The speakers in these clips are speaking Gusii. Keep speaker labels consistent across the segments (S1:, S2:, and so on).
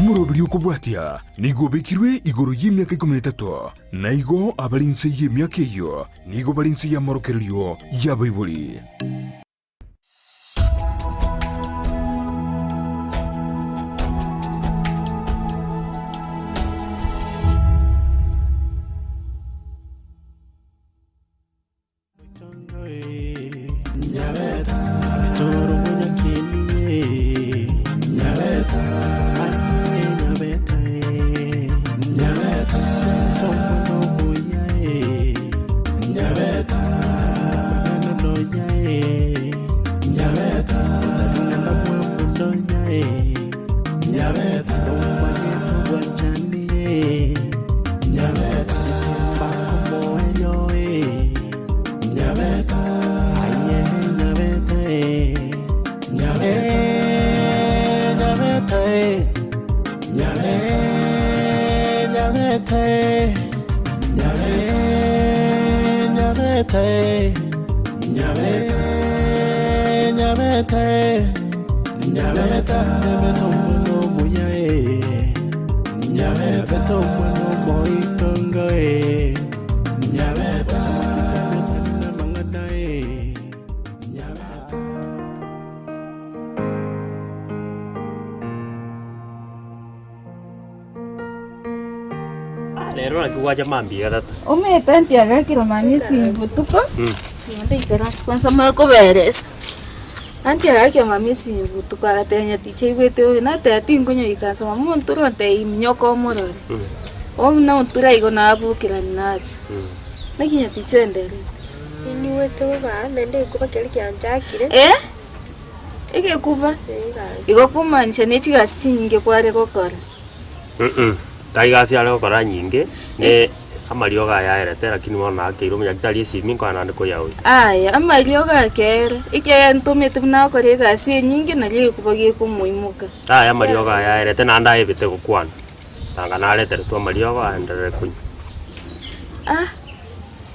S1: Omoroberio okobwatia nigo obekirwe igoro y'emiaka ikomi na etato, na igo abare inse y'emiaka eyio nigo bare inse y'amorokererio y'abaibori.
S2: Rero naki gwacha mambia tata.
S3: Omanyete ntiagakire mama esimi botuko, naende ikaranse kwanza manye koberesa. Antiagakire mama esimi botuko agatebia nyatichi aigwete bobe, nateba tinkonya goikaransa mama omonto ore ontebia minyoka omorore. Bono buna onture igo nabokerani nacha. Naki nyatichi oendererete?
S4: Ninyigwete bobe aa, naende egekuba keria kianchakire.
S3: Eh! Egekuba?
S4: Ee gaki.
S3: Igo komaanisha ne chigasi chinyinge kware gokora.
S2: Mm tari gasi are gokora nyinge, ne amariogo aya aerete lakini bono nakeire omonyagitari esimi nkonya naende koyaoyia.
S3: Aya, amariogo akere, ekiagera ntomanyete buna agokora egasi enyinge nario egekuba gekomoimoka.
S2: Aya amariogo aya aerete naende aebete gokwana, tanga nareteretwe amariogo aenderere konywa.
S3: Ah,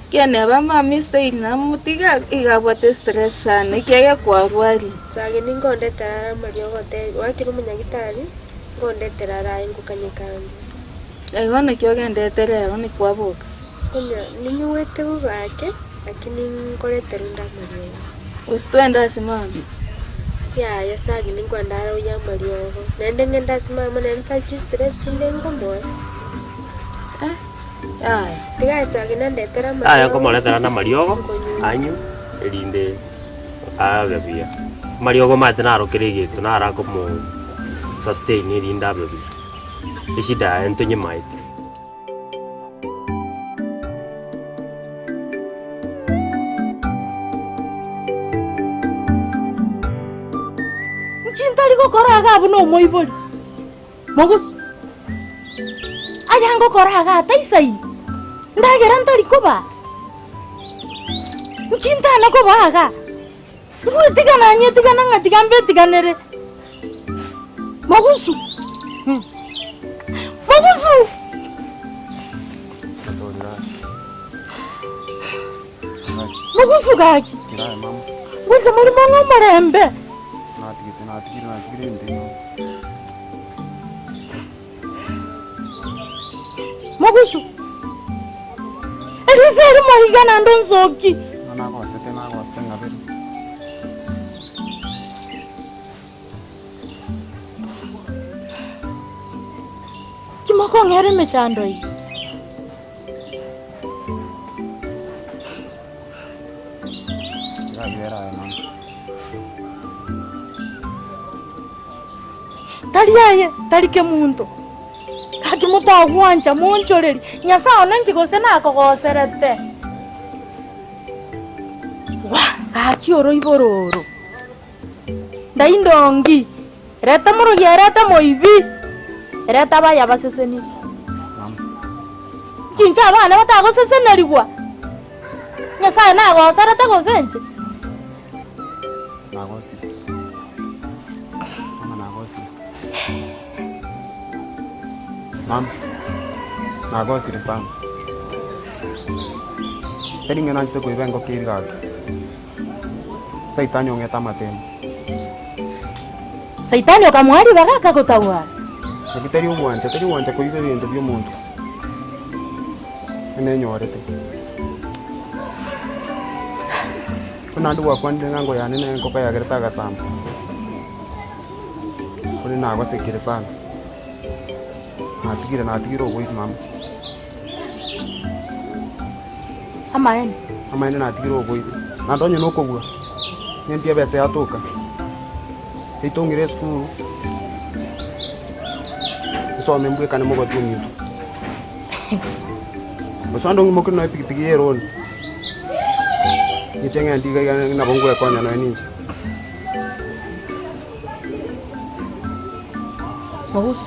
S3: ekiagera neba mama estyle namotiga, iga abwate stress sana ekiagera kwarwarire.
S4: Sage ninkondetera are amariogo otebi, oakire omonyagitari. Nkondetera are aye ngokanyeka ande.
S3: Igo naki ogendete rero nikwaboka.
S4: Konya ninyuete bobe ake, lakini nkoreterwa nde amariogo.
S3: Gose twende ase mama?
S4: Yaya sagi ninkwenda are oyio amariogo. Naende ng'ende ase mama naende tari chistress chinde nkomoa.
S3: Eh, yaya.
S4: Tiga sagi nandetera
S2: Yaya
S4: amariogo.
S2: nkomoretera nde amariogo,
S4: Nkonywa.
S2: anywe, erinde abe buya. Amariogo omanyete naro kera egento naro akomo sustain erinde abe buya, eshida yaye ntonyemaete.
S5: Nki ntari gokora iga buna omoibori? Mogusu, aya ngokora iga taisaini, ndagera ntari kobaa? Nki ntana kobaa iga? Ngwetigana nyetigana ng'a tiga mbetiganere. Mogusu, mogusu! Mogusu gaki, ngwancha more mong'e omorembe. Mogusu, eriso erimo iga naende onsoki. Ki mokong'era emechando eye? Tari aye, tari kemonto. Gaki motagwancha monchorerie, Nyasae one nki gose nakogoserete? Gwa, gaki oroiboro oro. Ndaindongi, reta morogi erete moibi, erete abaye abasesenirie. Nki inche abana batagosesenerigwa? Nyasae nagoserete gose inche?
S6: Nagosire. Mama nagosire. Mama, nagosire sana. Tari ng'a nanchete koiba engoko eria gaki. Saitani ong'ete amatemo.
S5: Saitani okamoa ribaga akagotagwara.
S6: Naki tari ogwancha, tari ogwancha koiba ebinto bi'omonto, nenyorete. Ko naende gwakwanire ng'a engo yane na enkoko yagerete agasamba, korende nagosekire sana, natigire natigire oboibi mama.
S5: Amaene.
S6: Amaene natigire oboibi, naende onye nokobua, ng'entie ebesa yatoka. Eitong'ire esukuru, nsome mbwekane mogoti ominto. Gose onde ong'imokerie nonya epikipiki ya eroni, inche ng'ende iga iga nabo ngwekonya nonya ninche.
S5: Mogusu.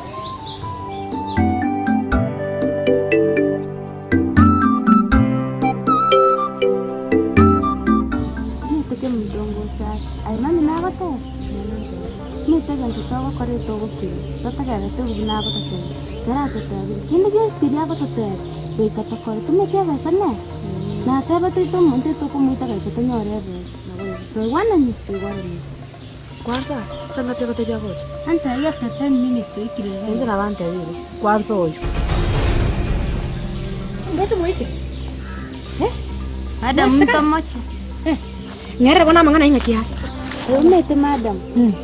S4: Niteke omonto ngocha are. Aye mami nagoteba? Nete egento togokora etogokira, totegererete obobe nagototebia. Ekero atotebire, kende gionsi keria agototebia, goika tokore. Tumeke ebesa nere? Nateba toite omonto etokomoita goika tonyore ebesa. Toigwanani? Toigwanani.
S7: Kwanza, ase engaki agotebia agocha.
S4: Antebi after 10 minutes oikire iga.
S7: Inche nabantebire, kwanza oyo. Ndoche moike? Eh?
S4: Madam ntomoche.
S7: Eh, ng'erere bono amang'ana aye ng'aki are.
S4: Aye omanyete madam,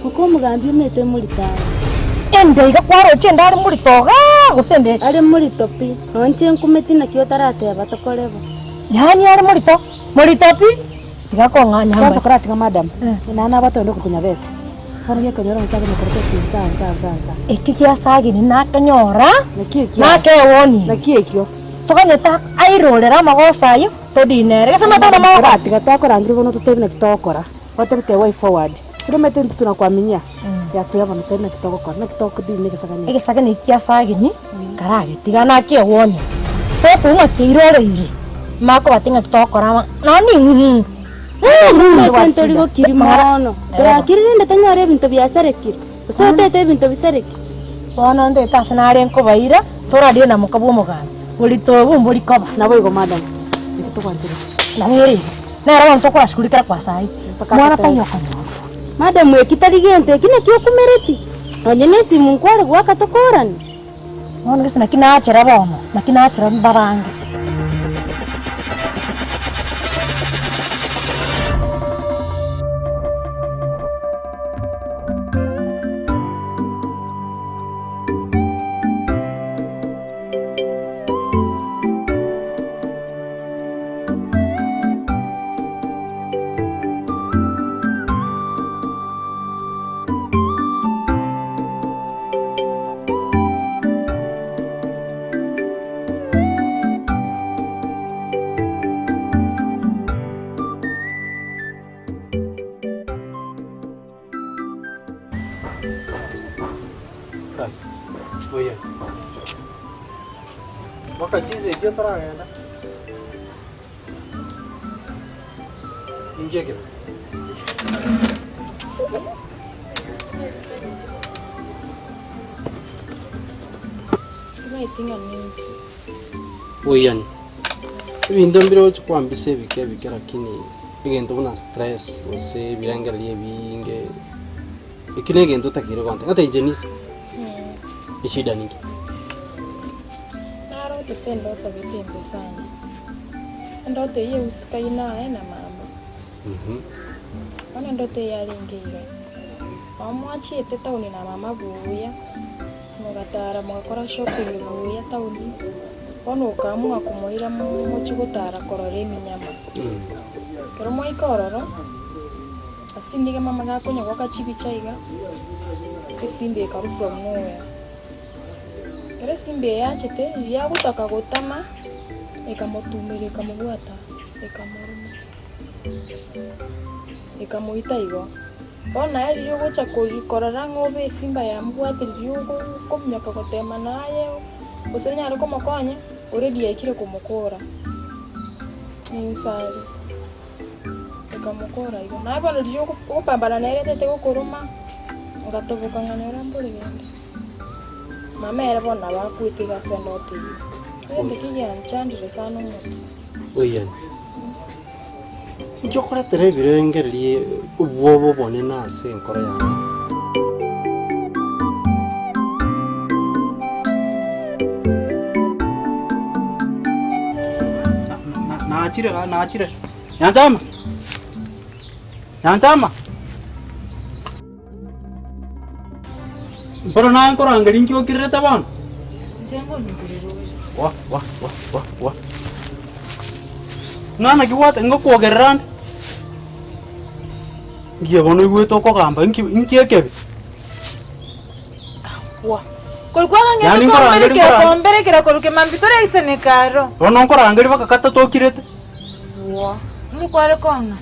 S4: goka omogambi omanyete morito are.
S5: Ende iga kwaroche ende are morito igaa gose ende.
S4: Are morito pi, nonya inche nkumeti naki otarateba tokore bo.
S5: Yaani are morito, morito pi, tiga kong'anya
S7: Kwanza
S5: mbae.
S7: koratiga madam, naende nabwate onde okorokwa Nyabete. Saro gekonyora onsi agende korokwa eki nsa nsa nsa nsa.
S5: Eki giasagini nakenyora,
S7: Naki ekio?
S5: nakewonie.
S7: Naki ekio?
S5: Toganyete airorere amagoso ayio, todinere. Gese omanyete buna mogokora?
S7: Koratiga twakorangeria bono totebi naki togokora, gwatebete way forward. Siro omanyete intwe tunakuaminia, yatoya bono totebi naki togokora, naki tokodeal na egesagani eke.
S5: Egesagani eki giasagini, karagetiga nakewonie, tokoigwa ng'a kiairoreire, makobatia ng'aki togokora ama, nonye ning'u.
S4: Omanyete ntori gokiri mono, torakire rende tonyore ebinto biasarekire, gose otete ebinto bisarekire.
S5: Bono ndete ase nare nkobaira, torarie na moka bw'omogambi, borito obo mbori koba.
S7: Naboigo madam, intwe togwancherete.
S5: Nabo ere igo, nere bono tokorashughulika kera kwa saii, mwana taiyo okonyorwa.
S4: Madam eki tari gento, eki nakio okumereti, nonye na esimu nkware goaka tokorane.
S5: Bono gese naki nachera bono, naki nachera mbabange.
S3: Timaeti ng'a ninki.
S8: Oiyani, ebinto mbire ogochi kwambisa ebike ebike lakini egento buna stress gose ebirengererio ebiinge, ekio na egento otakeire gontebia, ng'a inche nise, eshida ninki?
S3: Narotete endoto gete embe sana, endoto eyio eusikaine aye na mama. Bono endoto eye yarenge iga, nabo mwachiete town na mama buya, mogatara mogakora shopping buya town, bono okaamua komoira mochie gotara korora eminyama. Ekero mwaika ororo, ase nigo mama gakonya goaka chibicha iga, esimba ekarwa from nowhere. Ekero esimba eye yachete, riria agotaka gotama, ekamotumera ekamobwata, ekamoruma. Ekamoita igo. Bono naye riria ogocha kori korora ng'a obe esimba yamobwate riria okominyoka gotema naye, gose onyare komokonya, already yaikire komokora. Ensari, ekamokora igo. Naye bono riria okopambana nere etete gokoroma, ngatoboka nganyora mbore rende. Mama ere bono nabo akwete iga ase endoto eyio. Egento ekio gianchandire sana omote.
S8: Oiyani. Inki okoretera ebirengererio obwoba obonene ase enkoro yane?
S6: Nachire ga nachire. Nyanchama! Nyanchama! Mbono naye nkorangeria inki okirerete bono? Wa wa wa wa wa. Ng'a naki gwate ngokwogerera ande? Ngiya bono oigwete okogamba inki inki ekebe?
S9: Wa. Korwa
S6: Yaani
S9: kwagang'ete
S6: nkorangeria
S9: komberekera
S6: nkorangeria.
S9: komberekera korwa kemambia toreisaneka aro.
S6: Bono nkorangeria mpaka gatato okirete.
S9: Wa. Inki kware kong'a?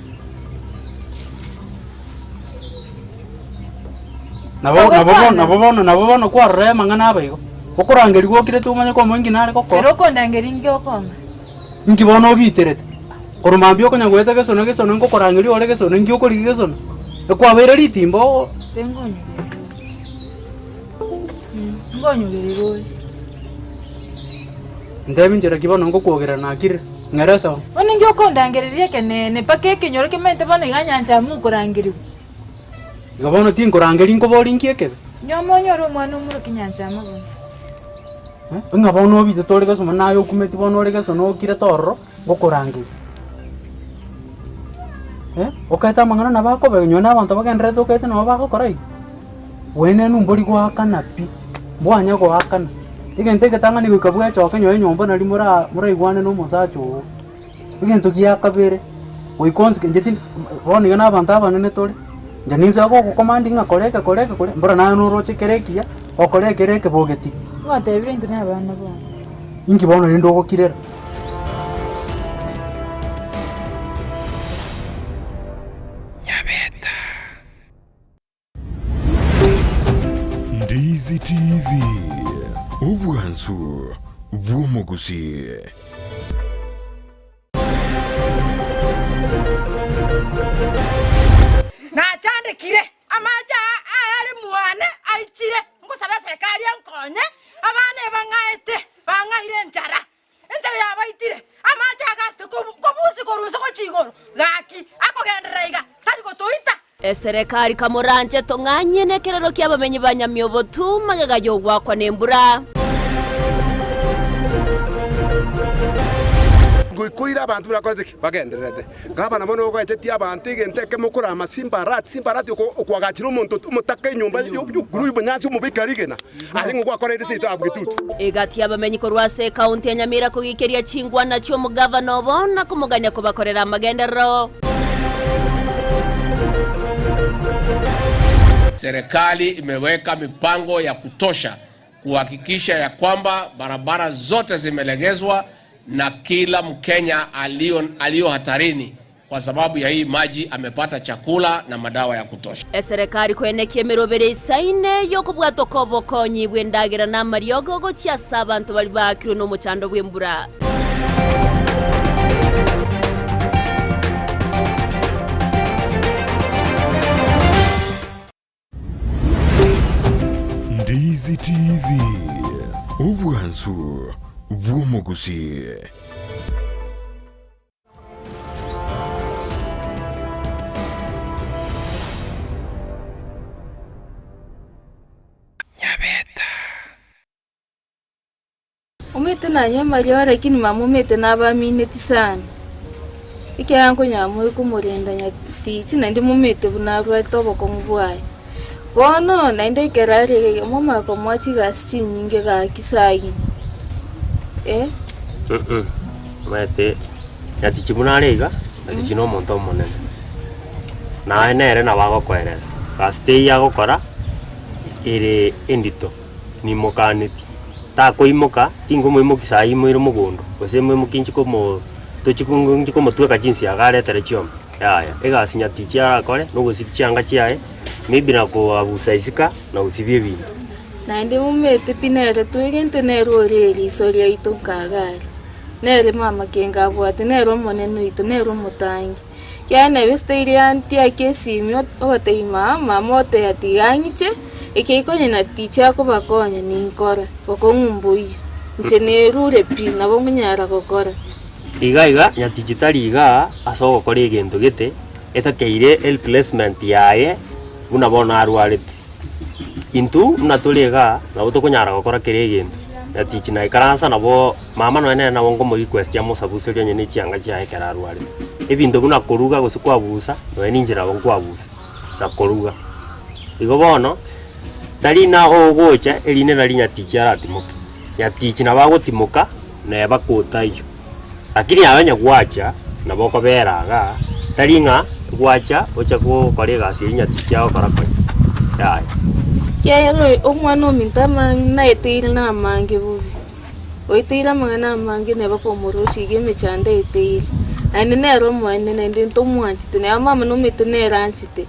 S6: Nabo nabo bono nabo bono nabo bono kwarora amang'ana aba igo. Okorangerigwa okirete omanye kwamanya inki nare gokora.
S9: Ere okondangeria inki okong'a?
S6: Inki bono obiterete? Korwa mambia okonya goeta gesono gesono nkokorangeria ore gesono inki okorigia gesono? Ekwabeire ritimba oo.
S9: Inche nkonyogerera ore. Nkonyogerera ore.
S6: Ntebi nchera ki bono ngokwogerera nakirire? Ng'ere esomo.
S9: Bono inki okondangereria ekeneene mpaka ekenyoro kemente bono iga nyancha amo okorangerigwa.
S6: Igo bono tinkorangeria nkoborie inki ekebe?
S9: Nyoma onyore omwana omoroke nyancha amo bono.
S6: Ng'a bono obitete ore gesomo naye okumeti bono ore gesomo okirete ororo, ngokorangeria. Okaete amang'ana nabo akoba onye na abanto bagendererete okaete nabo bagokora igo. Bwenenu mbori goakana pi, mbwanya goakana. Egento egetang'ani goika bwechoke nyowe nyomba nari mora moraigwane na omosacha oo. Egento gia kabere, goika onsi inche tindi bono iga na abanto abanene tore, inche ninso agogocommand ng'a kora eke kora eke kora mbora naye noroche kere ekiya, okore ekere ekebe ogetige.
S9: Ngotebire intwe na abana bono.
S6: Inki bono rende ogokirera?
S1: Nyabeta. Ndizi TV, obwansu bw'omogusii.
S10: Nachandekire, amache aa aare mwane aichire, ngosaba eserekari enkonye, abana ebang'aete, bang'aire enchara. Enchara yabaitire, amache agasete kobusia korwa inse gochia igoro, gaki, akogenderera iga, tari gotoita.
S11: Eserekari kamoranche tong'anyie nekerero ki'abamenyi ba Nyamiobotu magega y'ogoakwa nembura.
S12: Goika oire abanto buna bakorete ki? Bagendererete. Gavana bono ogoetetie abanto egento ekemo okorama Simbarati, Simbarati oko okoagachera omonto omotaka enyomba y'okorua obonyansi omobeke rigena, aye ng'o gwakoreire seito abwo getutu.
S11: Egati y'abamenyi korwa ase ekaunti ya Nyamira kogikeria chingwana chi'omogavana obo na komogania kobakorera amagenderero.
S13: Serikali imeweka mipango ya kutosha kuhakikisha ya kwamba barabara zote zimelegezwa na kila Mkenya aliyo, aliyo hatarini kwa sababu ya hii maji amepata chakula na madawa ya kutosha.
S11: Eserekari koenekia emerobere eisaine y'okobwatoka obokonyi bw'endagera na amariogo gochia ase abanto baria baakirwe nomochando bw'embura.
S1: Ndizi TV, obwansu bw'omogusii.
S3: Omanyete nanywa amariogo lakini mama omanyete nabamineti sana, ekiagera nkonyara moi komorenda nyatichi naende momanyete buna arwarete obokong'u bwaye. Bono naende ekero are iga iga momanye komoa chigasi chinyinge gaki saa ingine eh.
S2: Omanyete nyatichi buna are iga, nyatichi na omonto omonene, naye nere nabo agokoeresa, gasi teiyo agokora ere endito. Nimokaneti, takoimoka, tinkomoimokia saa imo ere mogondo, gose moimokie inche komo tochi inche komotweka chinsiaga aretere chiombe, yaya. Egasi nyatichi arakore, na ogosibia chianga chiaye, maybe na koabusa isika, na gosibia ebinto.
S3: Naende momete pi nere twegente nere ore eriso riaito nkagare, nere mama kenge abwate, nere omonene oito, nere omotangi. Kiagera nebe style ya ntiake esimi ogotebia mama, mama oteba tiga ang'iche, eke konya na ticha akobakonya ninkore, bokong'u mboiyo. Inche nerure pi, nabo nkonyara gokora.
S2: Iga iga nyatichi tari igaa ase ogokora egento gete, etakeire ereplacement yaye buna bono arwarete. Intwe buna tore igaa, nabo tokonyara gokora kera egento. Nyatichi naikaransa nabo mama nonya nere nabo nkomo request amosabuserie onye ne chianga chiaye ekero arwarete. Ebinto buna koruga gose kwabusa, nonya ninche nabo nkwabusa na koruga. Igo bono, tari na ogocha erinde nari nyatichi aratimoke, nyatichi nabo agotimoka neba kotaiyo. Lakini aye onye gwacha nabo okobera igaa, tari ng'a gwacha oche gokora egasi eywo nyatichi agokora konya, yaya.
S3: Ekiagera omwana ominto naeteire na amange bobe, oeteire amang'ana amange neba komorosia iga emechando aeteire, naende nere omoene naende ntomwanchete naye mama nomanyete nere anchete.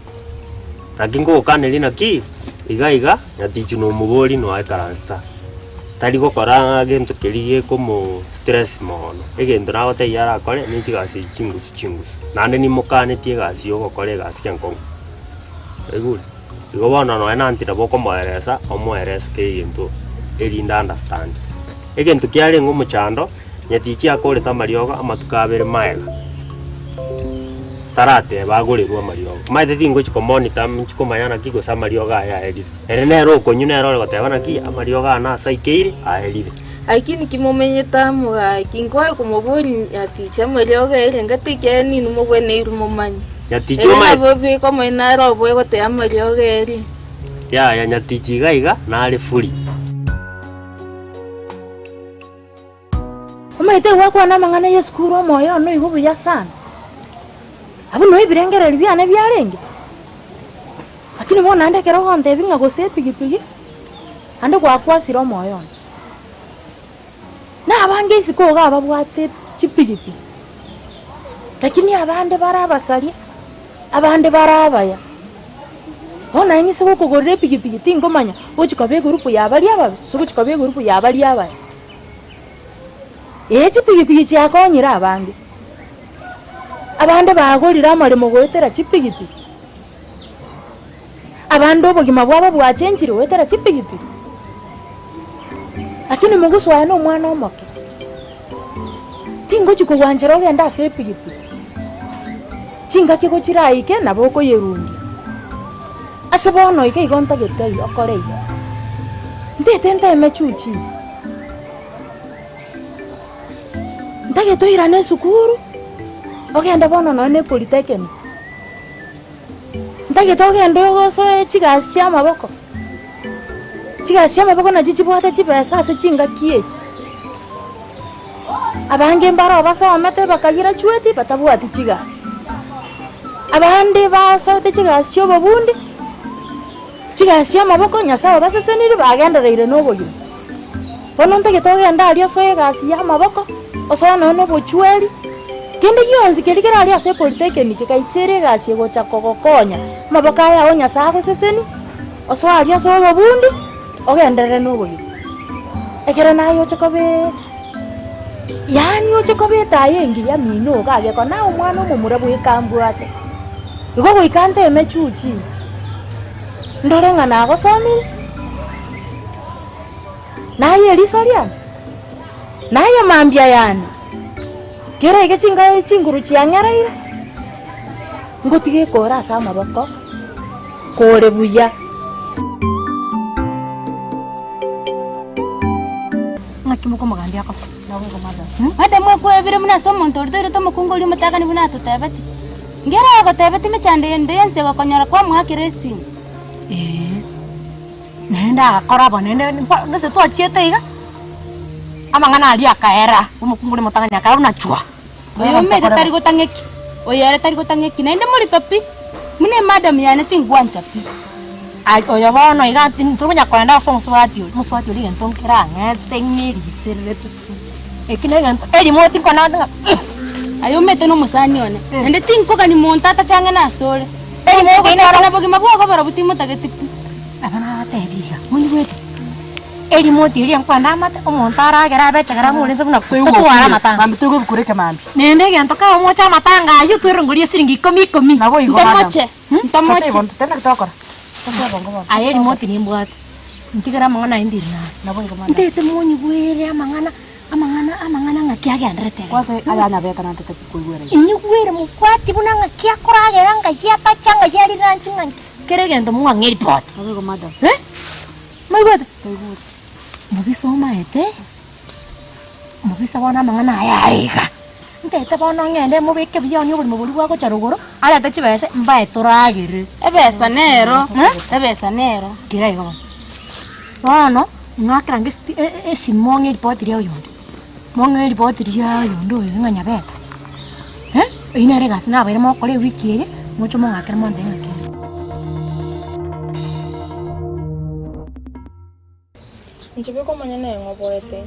S2: Naki ngogokaneria naki, iga iga nyatichi nomobori noaikaransete aa, tari gokora gento keria gekomo stress mono, egento nagotebia arakore ne chigasi echi chingusu chingusu, naende nimokanetie egasi ya ogokora egasi enkong'u, oigure? Igo bono nonye na aunty nabo okomoeresa, omoerese kera egento erinde understand. Egento kiarenge omochando, nyatichi akorete amariogo amatuko abere maega, tarateba agorerwe amariogo. Omanyete tingochi komonitor nchi komanya naki gose amariogo aya aerire. Ere nere okonywa nere ore goteba naki, amariogo aya nase aikeire, aerire.
S3: Lakini kimomenyete amo gaki, nkoe komoboria nyatichi amariogo aere ngati ekiagera ninwe mobweneirwe momanye.
S2: Nyatichi
S3: Ere
S2: omaete.
S3: nabo biko omonene nare oboe goteba amariogo aere.
S2: Yaya nyatichi iga iga nare free.
S5: Omanyete gwakwana amang'ana y'esukuru omoyo one oigwe buya sana. Abwo noo ebirengererio biane biarenge, lakini bono naende ekero ogontebia ng'a gose epigipigi, naende gwakwasire omoyo one. Na abange isiko iga ababwate chipigipigi, lakini abande bare abasaria, abande bare abaya. Bono naye ng'ise gokogorera epigipigi tingomanya gochi koba egurupu ya baria ababe gose gochi koba egurupu ya baria abaya. Ee chipigipigi chiakonyire abange, abande bagorire amaremo goetera chipigipigi, abande obogima bwabo bwachenchire goetera chipigipigi. Lakini mogusu aye na omwana omoke, tingochi kogwanchera ogende ase epigipigi, chingaki gochiraike nabo okoyerundia. Ase bono iga igo ntagete aye okore iga, ntete nteme chuchi, ntagete oirane esukuru, ogende bono nonya na epolytechnic, ntagete ogende osoe chigasi chia amaboko. Chigasi chi'amaboko nachio chibwate chibesa ase chingaki echi. Abange mbaro basomete bakagirachueti batabwati chigasi. Abande basoete chigasi chi'obobundi, chigasi chi'amaboko Nyasaye obasesenirie bagendereire na obogima. Bono ntagete ogende aria osoe egasi y'amaboko, osoe nonya na obochweri, kende gionsi keria kere aria ase epolytechnic gaichera egasi egocha kogokonya, amaboko aya ao Nyasaye agosesenie. Osoe aria ase obobundi, ogenderere nobogima. Ekero naye oche koba yaani oche koba etaya engiya mino iga agekora naye omwana omomura bweka mbwate. Igo goika nteme chuchi, ndore ng'a nagosomire, naye eriso riane, naye mambia yane, kera iga chinga chinguru chiang'ereire, ngotige ekore ase amaboko. Kore buya.
S14: Ng'aki mokomogambia akobe?
S4: Madam ekwebire buna ase omonto oria toirete omokungu oria omotang'ani buna atotebeti. Ngere agotebeti mechando ende yonsi egokonyora kwamoakera esimi.
S14: Eeh, naende agakora bo naende mpa gose twachiete iga, amang'ana aria akaera, omokungu oria omotang'ani akaba buna chwa.
S4: Oyo omanyete tari gotang'eki, oyo ere tari gotang'eki, naende morito pi, buna emadam yane tingwancha pi.
S14: Aye oyo bono iga ntokonya kogenda ase omosubati oria, omosubati oria egento nkere ang'ete ng'a eriserere tutu, eki na egento erimote nkona ng'a
S4: Aye omanyete na omosani one, naende tinkogania monto atache ang'e nasore.
S14: Erimote
S4: Ogochesa na bogima bwago barobwo timotageti pi.
S14: Nabo nabatebi iga, monyigwete? Erimote eria nkwenda amate, omonto aragere abechegere amore inse buna totware amatanga.
S7: Mambia toigwe ebikuro eke mambia.
S14: Naende egento kabe omoche amatanga ayio twere ngoria esiringi ikomi ikomi.
S7: Nabo igo madam.
S4: Ntomoche, ntomoche.
S7: Totebe naki togokora. Tosoe bongo bono.
S14: Aye erimote nimbwate, ntigere amang'ana aye ndiri naro.
S7: Nabo igo madam.
S14: Ntete monyigwere amang'ana, amang'ana, amang'ana ng'aki agenderete iga.
S7: Kwanza aya nyabeka nantete koigwera iga.
S14: Inyigwere mobwati buna ng'aki akoragera ng'ai atacha ng'ai arire ng'ai kera egento mwang'e eripoti.
S7: Nabo igo madam.
S14: Eh? Moigwete?
S7: Toigwete.
S14: Mobisa omaete, mobisa bono amang'ana aya are iga, ntete bono ng'ende mobeke buya onye oborimo boria bwagocha rogoro, arete chibesa mbae toragere.
S3: Ebesa nero, ebesa nero.
S14: Kera igo bono. Bono, ng'akera nge esti esimo mong'e eripoti ria oyonde, mong'e eripoti ria oyonde oyo ng'a Nyabeta, eh, eywo nere egasi nabaire mogokora ewiki eye, moche mong'akere montebie ng'aki.
S15: Inche bweka omonyene neng'oboete,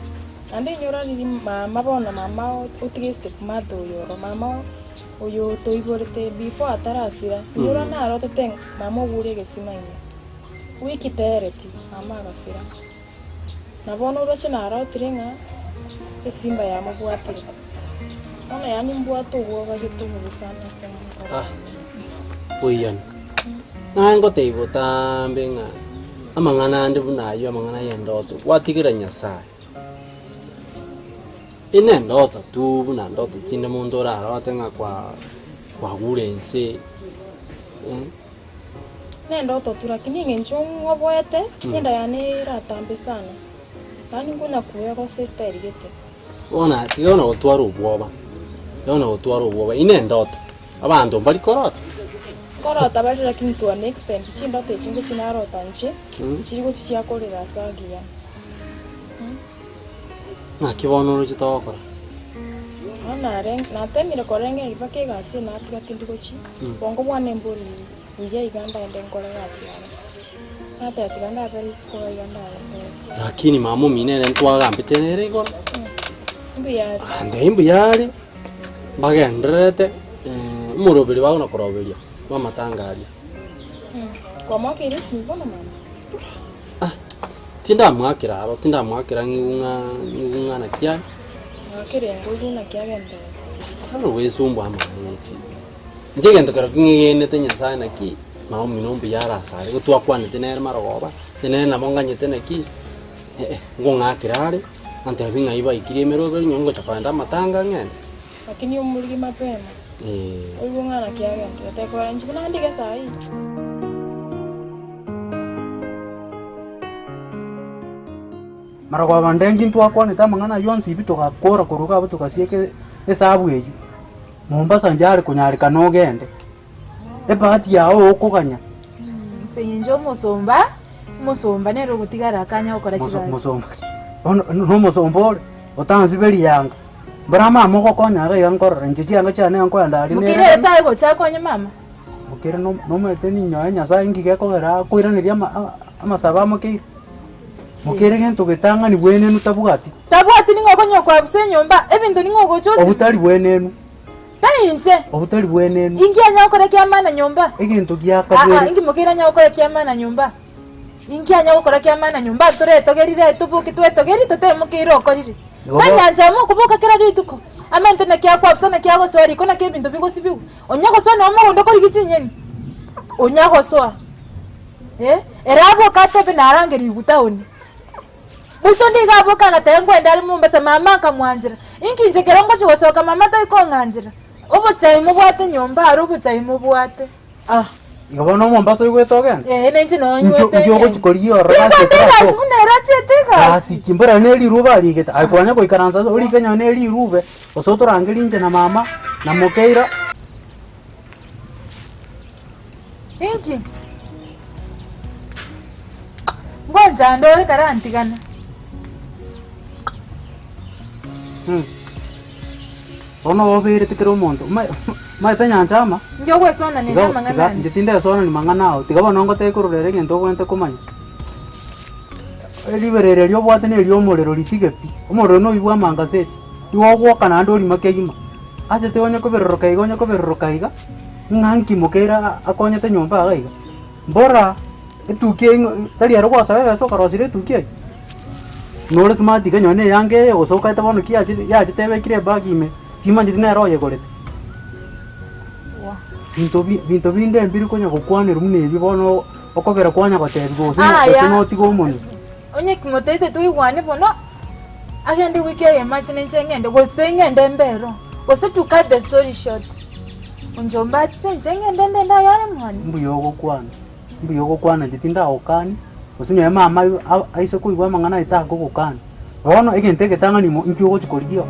S15: naende inyora riria mama bono mama otige step mother oyo oro, mama oyo toiborete before atarasira, inyora narotete ng'a mama ogure egesima ime, wiki tereti mama agasira. Na bono oroche narotire ng'a esimba yamobwatire, bono yaani mbwate obwoba gete obobe sana ase omonto
S8: Ah, oiyani. Naye ngotebia botambe ng'a amang'ana ande buna ayio amang'ana y'endoto, gwatigera Nyasaye. Ine endoto tu buna ndoto chinde monto orarote ng'a kwa kwagure ense eh.
S15: Nendoto tu lakini eng'encho ng'oboete, enda yane eratambe sana, yaani nkonya koya gose style gete.
S8: Bono tiga bono gotwara obwoba, tiga bono gotwara obwoba, ine endoto, abanto mbari korota.
S15: Nkorota bare lakini to an extent, chindoto echi ngochi narota inche, nchiri gochi chiakorera ase agiya.
S8: Naki bono oroche togokora?
S15: Bono nare natemire korengereria mpaka egasi eye natiga tindi gochi, bongo bwane mbori buya iga ndaende nkore egasi yane. Nateba tiga ndabere isiko iga ndagoteba.
S8: Lakini mama omino ere ntwagambete nere igoro,
S15: Mbuya are.
S8: ande mbuya are, mbagendererete omoroberi bagona koroberia bw'amatanga aria.
S15: Kwamoakeire esimi bono mama?
S8: Tindamwakera aro, tindamwakera ng'igwe ng'a ng'igwe ng'a naki are.
S15: Mwakere ngoigwe naki agenderete.
S8: Tari goesumbua amang'ana ense. Inche egento kero king'egenete Nyasaye naki, Naomi nombuya are ase are, igo twakwanete nere marogoba, inche nere nabo nganyete naki, eh ngong'akera are, antebi ng'ai baikire emeroberi nyowe ngocha kogenda amatanga ng'ende.
S15: Lakini omorigi mapema,
S8: Eh.
S15: oigwe ng'a naki agenderete ekogera inche buna ndige saii.
S6: Marogoba ndenki ntwakwanete amang'ana aywo onsi pi togakora korwa iga abwo togasieka esabu eywo, Mombasa nchare konyarekana ogende, ebahati yago okoganya.
S9: Ase eng'encho omosomba, omosomba nere ogotigara akanya gokora
S6: Moso
S9: chigasi.
S6: mosomba ki? Bono na omosomba ore, otansibe rianga, mbora mama ogokonya iga iga nkorora inche chianga chiane iga nkoenda aria
S9: Mokere
S6: nere
S9: ere tari gocha akonye mama.
S6: Mokere no nomanyete ninyoe Nyasaye nki gekogera akoiraneria ama amasabo amokeire. Mokere gento getang'ani bwenenu tabwati.
S9: Tabwati ning'o okonya koabusa enyomba, ebinto ning'o ogocha osibi.
S6: Obotari bwenenu.
S9: Tari inche.
S6: Obotari bwenenu.
S9: Inki anya gokora kiamana nyomba?
S6: Egento
S9: Aa,
S6: giakabere.
S9: inki mokeire anya gokora kiamana nyomba? Inki anya gokora kiamana nyomba? Toretogerire, toboke twetogerie, totebe mokeire okorire.
S6: Igo
S9: Na
S6: bo-
S9: enyancha amo okoboka kera rituko, amaete naki akoabusa naki agosoa riko naki ebinto bigosibigwa. Onya gosoa noo mogondo korigia chinyeni, onya gosoa eh, ere aboke atebe narangerigwe town. Boiso nigo aboka agateba nkwende are Mombasa, mama akamwanchera, inki inche ekero ngochia gosoka mama tari kong'anchera? Obochai mobwate nyomba aro obochai mobwate ah.
S6: Igo bono Mombasa oigwete ogende?
S9: Eeh nainche noo
S6: Inki
S9: nywete
S6: inki ogochi korigia ororo gasi
S9: Ninkande egasi
S6: etaratoka?
S9: buna ere achiete egasi.
S6: Gasi ki? Mbora ne rirube arigete, aye kwanya goikaransa ase orike nonye ne rirube, gose otorangerie inche na mama, na mokeira.
S9: Inki? Ngonchande ore karantigane.
S6: Bono oberete kera omonto, omanyete nyancha ama?
S9: Inki ogwesonania
S6: Tiga
S9: namang'ana
S6: tiga
S9: ane?
S6: inche tindesoanani mang'ana ao, tiga bono ngotebie korwa rero egento obwenerete komanya. Riberera erio obwate na eria omorero ritige pi, omorero noyio bwa amangaseti, nigo ogwoka naende orima kegima. Achete onye koberoroka iga onye koberoroka iga, ng'a nki mokeira akonyete nyomba iga iga. Mbora, etuki eywo ng'a tari ere gwasaba ebesa okarosirie etuki eywo? Nore smart iga nonye na eyanga eye gose okaete bono ki yachete yachete ebekire ebag ime, timanyeti nere oyegorete. Binto bi binto binde mbiri konya gokwanerwa buna ebi bono okogera kwanya gotebiwa gose gose
S9: Aya.
S6: notiga omonwe.
S9: Onye kimotaete toigwane bono, agende wiki eyemo ache nainche ng'ende, gose ng'ende mbero, gose to cut the story short, onchomba achiche inche ng'ende ndende ayare mwane.
S6: Mbuya ogokwana, mbuya ogokwana inche tindagokani. Gose nonye mama aise koigwa amang'ana aye takogokana. Bono egento egetang'ani imo inki ogochia korigia oo?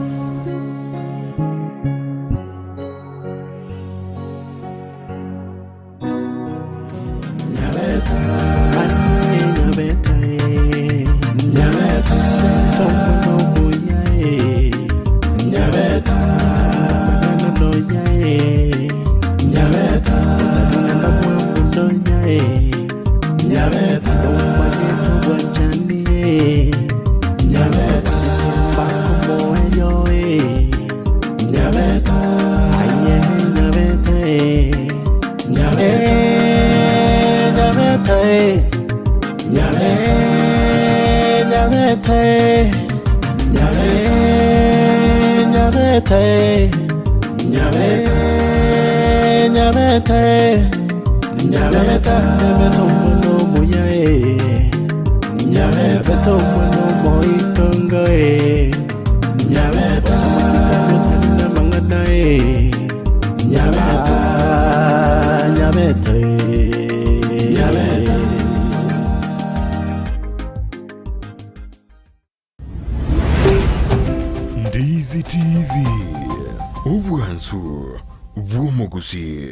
S1: Ndizi TV, obwansu bw'omogusii.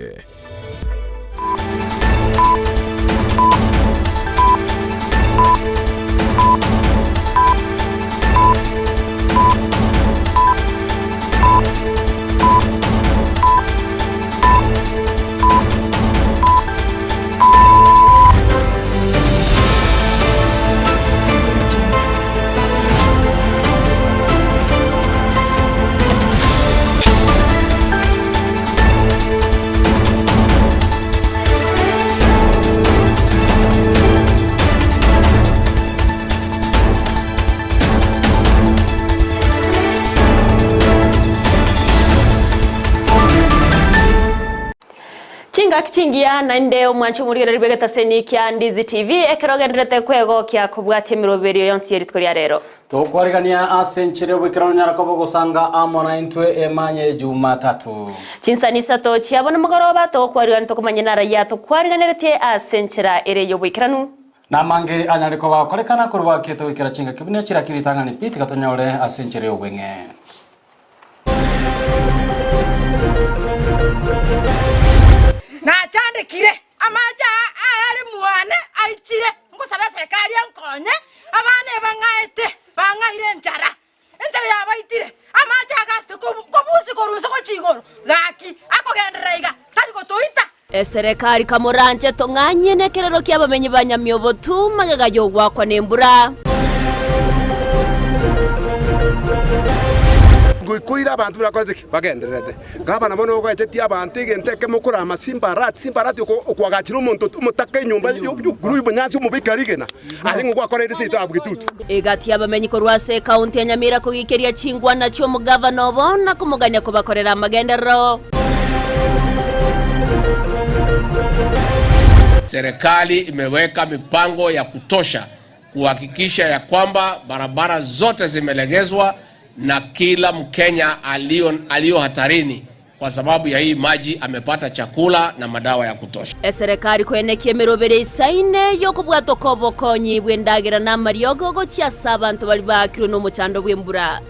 S11: Chingaki chingiya naende omwanche omorigereria bw'egetaseni kia Ndizi TV ekero ogendererete kwegokia kobwatia emeroberio yonsi ye rituko ria rero.
S16: Tokwarigania ase enchera y'oboikeranu onyare koba ogosanga amo naintwe emanye Jumatatu.
S11: Chinsani isato chiabo nomogoroba togokwarigania tokomanya naraia tokwariganeretie ase enchera ere y'oboikeranu.
S16: Namange anyare koba agokorekana korwa akiete goikera chingaki buna echi, lakini ritang'ani pi tiga tonyore ase enchera y'obweng'e.
S10: Nachandekire, amache aa aare mwane aichire, ngosaba eserekari enkonye, abana ebang'aete, bang'aire enchara, enchara yabaitire, amache agasete kobusi korwa inse gochia igoro, gaki akogenderera iga, tari gotoita.
S11: Eserekari kamoranche tong'anyie nekerero ki'abamenyi ba Nyamiobotu magega y'ogoakwa nembura.
S12: Ngoikoire abanto buna bakorete ki? Bagendererete. Gavana bono ogoechetie abanto egento ekemo korama Simbarati, Simbarati oko okoagachera omonto omotaka enyomba y'okorua obonyansi omobeke rigena, aye ng'o gwakoreire seito ya Bugitutu.
S11: Egati y'abamenyi korwa ase ekaunti ya Nyamira kogikeria chingwana chi'omogavana obo na komogania kobakorera amagenderero.
S13: Serikali imeweka mipango ya kutosha kuhakikisha ya kwamba barabara zote zimelegezwa na kila Mkenya aliyo, aliyo hatarini kwa sababu ya hii maji amepata chakula na madawa ya kutosha.
S11: Eserekari koenekia emerobere eisaine y'okobwatoka obokonyi bw'endagera na amariogo gochia ase abanto baria baakirwe nomochando bw'embura.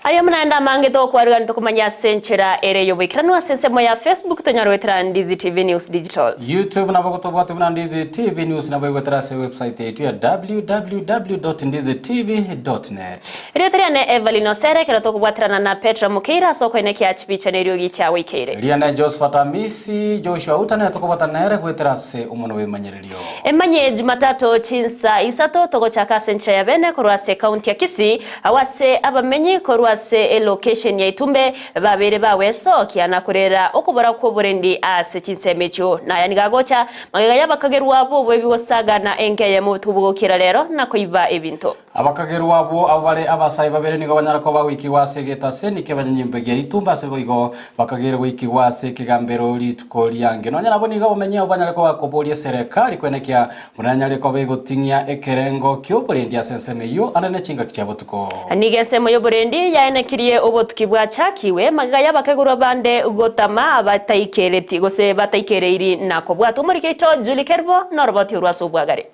S11: Aye buna naende amange togokwarigania tokomanya ase enchera ere y'oboikeranu ase ensemo ya Facebook tonyare goetera Ndizi TV News Digital.
S16: YouTube nabo gotobwate buna Ndizi TV News nabo egwetera ase ewebsite yaito ya www.ndizitv.net.
S11: Erieta riane Evelyn Osere ekero tokobwaterana na Petra Mokeira ase okoenekia chibicha na eriogi chiagoikeire.
S16: Riane Josephat Amisi, Joshua Uta nere tokobwatana nere goetera ase omonwa bw'emanyererio.
S11: Emanye Jumatatu chinsa isato togochaka ase enchera ya bene korwa ase ekaunti ya Kisii Agwo ase abamenyi korwa ase elokesheni ya Itumbe babeire bagwesokia na korera okobora kw'oborendi ase chinsemo echio. Na aya nigo agocha magega y'abakagerwa b'oboibi gosaga na enka eyemo botuko bogokira rero na koiba ebinto.
S16: Abakagerwa abwo abo bare abasae babere nigo banyara koba goikigwa ase egetaseni ki'abanyanyimbo gia Itumbe ase boigo bakagerwa goikigwa ase ekegambero rituko riange. Nonya nabo nigo abamenyi abwo banyare koba koboria eserekari kwenekia buna enyare koba egoting'ia ekerengo ki'oborendi ase ensemo eyio ande ne chingaki chia botuko.
S11: Nigo ensemo y'oborendi yaenekirie obotuki bwachakiwe magega y'abakegurwa bande gotama bataikereti gose bataikereiri na kobwatwa. Omoriki oito Julie Kerubo noroboti orwo ase obwagare.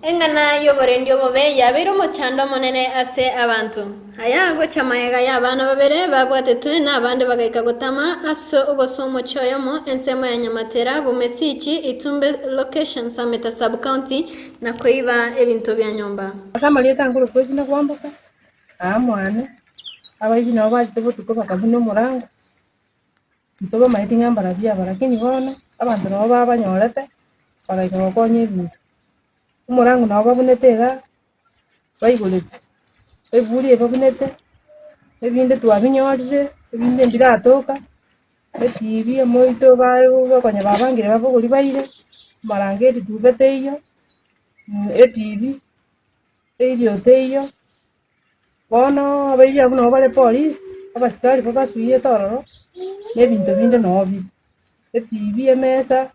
S17: Eng'ana y'oborendi obobe yabeire omochando omonene ase abanto. Aya agocha magega y'abana babere babwatetwe na abande bagaika gotama ase ogosoa omochie oyomo ensemo ya Nyamatera, Bomesichi, Itumbe Location, Sameta Sub-county na koiba ebinto bia nyomba.
S18: Ase amarieta nkorokwa ase nakwamboka, aa mwane, abaibi nabo bachete botuko bakabuna omorango, ntobamaeti ng'a mbarabwo aba, lakini bono abanto nabo babanyorete, bagaika gokonya ebinto. Omorango nabo babunete igaa, baigorete, eburi eye babunete, ebinde twabinyorire, ebinde mbiratoka, etibi omoito baye bakonya babangire babogori baire, amarangeti duve teiyo, etibi, erio teiyo. Bono abaibori abwo nabo bare polisi, abasikari babasuiyete ororo, na ebinto binde noo bire, etibi, emesa,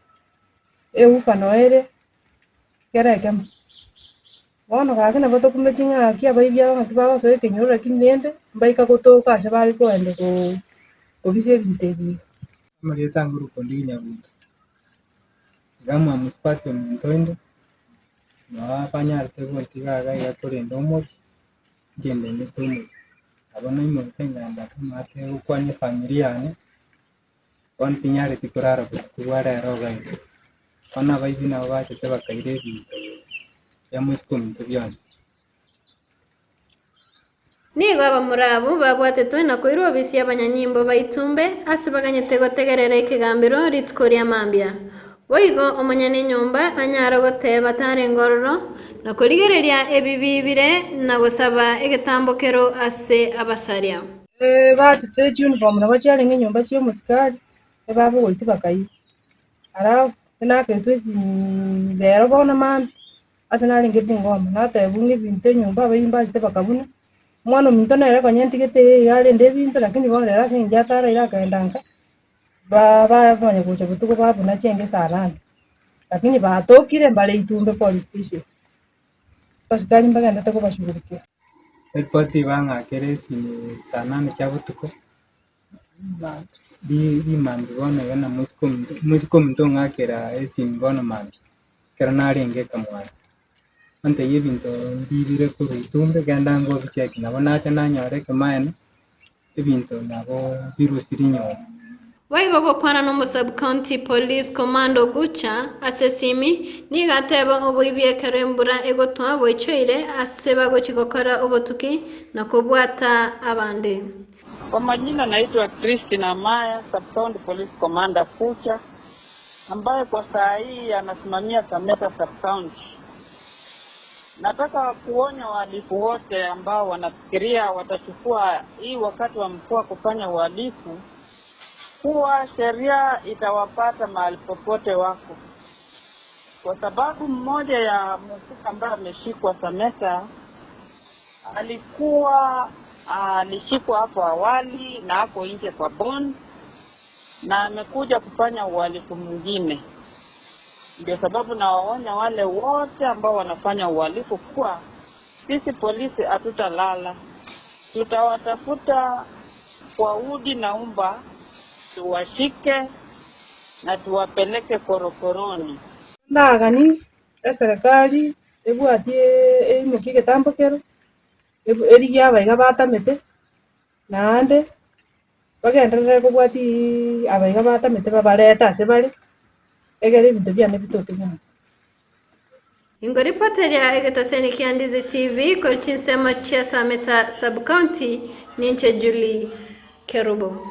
S18: ewoofer noo ere, kera ekemo. Bono gaki nabo tokumeti ng'aki abaibi aba ng'aki bagosoa ekenyoro lakini rende, mbaika gotoka ase bare kogenda koo kobisa ebinto ebi iga.
S19: Amarieta ang'e Ndigi Nyabuto, iga mwamusubati ominto inde. Nao abanyarete gontiga iga iga korende omochie, inche ndendete omochie. Nabo naimoka eng'anda amaate gokwania efamiri yane, bono tinyareti korara botuko bwa rero iga iga. Bono abaibi nabo bachete bakaira ebinto bia mosike ominto bionsi.
S17: Nigo abamura abwo babwatetwe na koirwa obisi y'abanyanyimbo ba Itumbe ase baganyete gotegerera ekegambero rituko ria mambia. Boigo omonyene enyomba anyare goteeba tarenge ororo, na korigereria ebibi bire na gosaba egetambokero ase abasaria.
S18: Bachete chiuniform nabo chiarenge enyomba chia omosikari, ebabogoretie bakaira. Alafu naaketwe esimi rero bono mambia. Ase narenge Bungoma, natebwa ng'a ebinto enyomba abairi mbachete bakabuna, omwana ominto nere konya ntigete eye iga arende ebinto lakini bono rero ase eng'encho ataraire akaenda nka, ba- bamanya gocha botuko babuna chianga saa nane. Lakini batokire mbare Itumbe police station, abasikari mbagendete kobashughulikia.
S19: Eripoti bang'akere esimi saa nane chia botuko, Rimambia bono iga na mosike ominto, mosike ominto ong'akera esimi bono mambia, ekero narenge ekamwana, ontebia ebinto mbibire korwa itumbe genda ngobicheki, nabo nacha nanyora ekemaene, ebinto nabo birusiri nyomba.
S17: Boigo gokwana n'omo-sub-county police commander Ogucha ase esimi, nigo ateba oboibi ekero embura egotwa boichoire ase bagochi gokora obotuki na kobwata abande.
S20: Kwa majina naitwa Christine Amaya, Sub-County Police Commander Kucha, ambaye kwa saa hii anasimamia Sameta Sub-County. Nataka kuonya wahalifu wote ambao wanafikiria watachukua hii wakati wa mvua kufanya uhalifu, kuwa sheria itawapata mahali popote wako, kwa sababu mmoja ya mhusika ambaye ameshikwa Sameta alikuwa alishikwa hapo awali na ako nje kwa bond na amekuja kufanya uhalifu mwingine. Ndio sababu nawaonya wale wote ambao wanafanya uhalifu kuwa sisi polisi hatutalala, tutawatafuta kwa udi na umba, tuwashike na tuwapeleke korokoroni.
S18: Ndagani eserekari ebwatie eimokie egetambo kero, erigie abaiga batamete, naende bagenderere kobwatiiii abaiga batamete babarete ase bare, egere ebinto biane bitoke bionsi.
S17: Ingoripoteria egetaseni kia Ndizi TV korwa chinsemo chia Sameta Sub-County, ninche Julie Kerubo.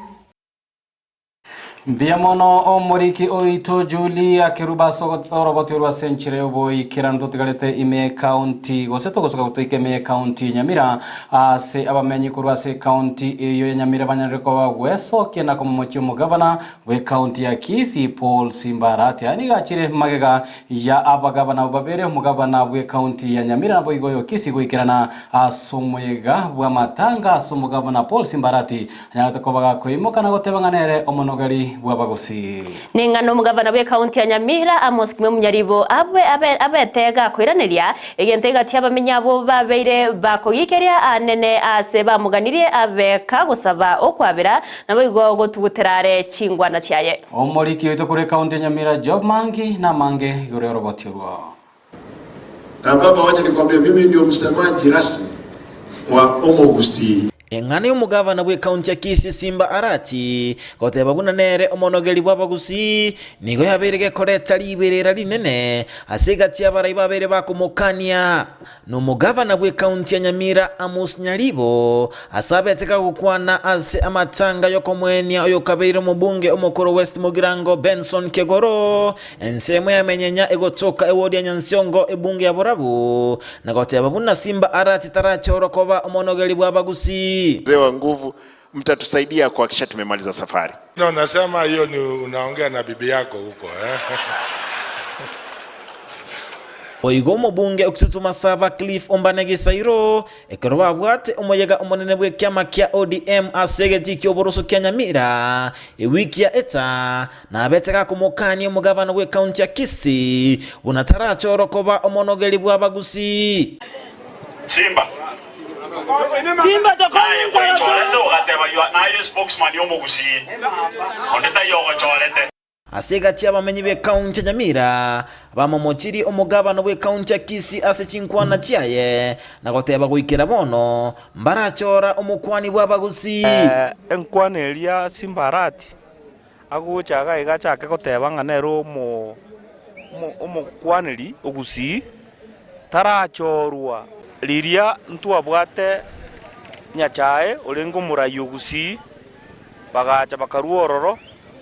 S16: Mbuya mono omoriki oito Julia Kerubo ase oroboti orwo ase enchera y'oboikeranu totigarete ime y'ecounty gose togosoka gotoika ime y'ecounty ya Nyamira ase abamenyi korwa ase ecounty eyio ya Nyamira banyarire koba gwesokia na komomochia omogavana bw'ecounty ya Kisii Paul Simba Arati. Aya nigo achire magega ya abagavana abwo babere omogavana bw'ecounty ya Nyamira naboigo oyo Kisii goikerana ase omoyega bw'amatanga ase omogavana Paul Simba Arati Anyarete koba gakoimoka na goteba ng'a nere omonogeri bw'abagusii.
S11: Ning'ana omogavana bw'ekaunti ya Nyamira, Amos Kimeu Munyaribo, abwe abe abete gakoiraneria egento egati abamenyi abwo babeire bakogikeria aanene aase bamoganirie abe kagosaba okwabera, naboigo gotugutera are chingwana chiaye.
S16: Omoriki oito korwa ekaunti ya Nyamira Job Mangi namange igoro y'oroboti orwo.
S21: Na baba wacha nikwambie mimi ndio msemaji rasmi wa Omogusii.
S22: Eng'ana y'omogavana bw'ekaunti ya Kisii Simba Arati goteba buna nere omonogeri bw'abagusii nigo yabeire gekoreta riberera rinene ase egati y'abarai babeire bakomokania nomogavana bw'ekaunti ya Nyamira Amos Nyaribo ase abete kagokwana ase amatanga y'okomoenia oyokabeire omobunge omokoro West Mugirango Benson Kegoro Ensemo y'emenyenya egotoka ewodi ya Nyansiongo ebunge ya Borabu, na goteba buna Simba Arati tarachorwa koba omonogeri bw'Abagusii.
S21: Mzee wa nguvu, mtatusaidia kuhakikisha tumemaliza safari.
S23: Na unasema hiyo ni unaongea na bibi yako huko eh?
S22: Boigo omobunge o Kitutu Masaba Cliff Ombane Gisairo Ekero babwate omoyega omonene bw'ekiama kia ODM ase egetii ki'oboroso kia Nyamira ewiki ya eta, nabete gakomokania omogabana bw'ekaunti ya Kisii buna tarachorwa koba omonogeri bw'abagusii.
S24: Simba. Naye gwechorete ogateba you are naye spokesman y'omogusii. Onde taiyo ogochorete.
S22: Ase egati y'abamenyi b'ekaunti ya Nyamira bamomochirie omogabana bw'ekaunti ya Kisii ase chinkwana chiaye na goteba goikera bono mbarachora omokwani bw'abagusii.
S25: Enkwana eria Simbarati agocha iga iga achake goteba ng'a nere omokwaneri ogusii, tarachorwa. Riria ntwabwate Nyachae orenge omorai ogusii, Bagacha bakarua ororo,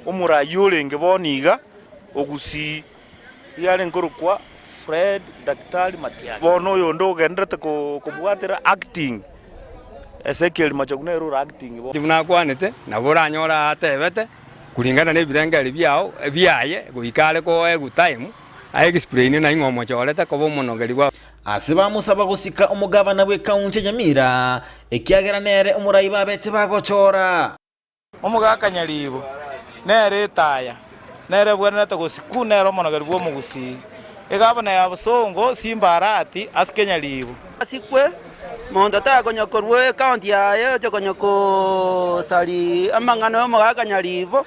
S25: omoraia orenge bono iga ogusii, iga arenge korokwa Fred Daktari Matiang'i. Bono oyonde ogendererete kobwatera acting, Ezekiel Machogu nere ore acting bono.
S26: Buna akwanete, nabo oranyore atebete kulingana nebirengererio biao biaye goika are koegwa time aye explain nai ng'a omochorete koba omonogeri bwa.
S22: Ase bamosaba gosika omogabana bw'ekaunti ya Nyamira, ekiagera nere omorai babete bagochora.
S27: Omogaka Nyaribo nere etaya, nere ebwenerete gosikwa, nere omonogeri bw'omogusii. Egavana ya Bosongo Simba Arati asike Nyaribo.
S28: Asikwe, monto takonya korua ekaunti yaye oche konya kosaria amang'ana y'omogaka Nyaribo,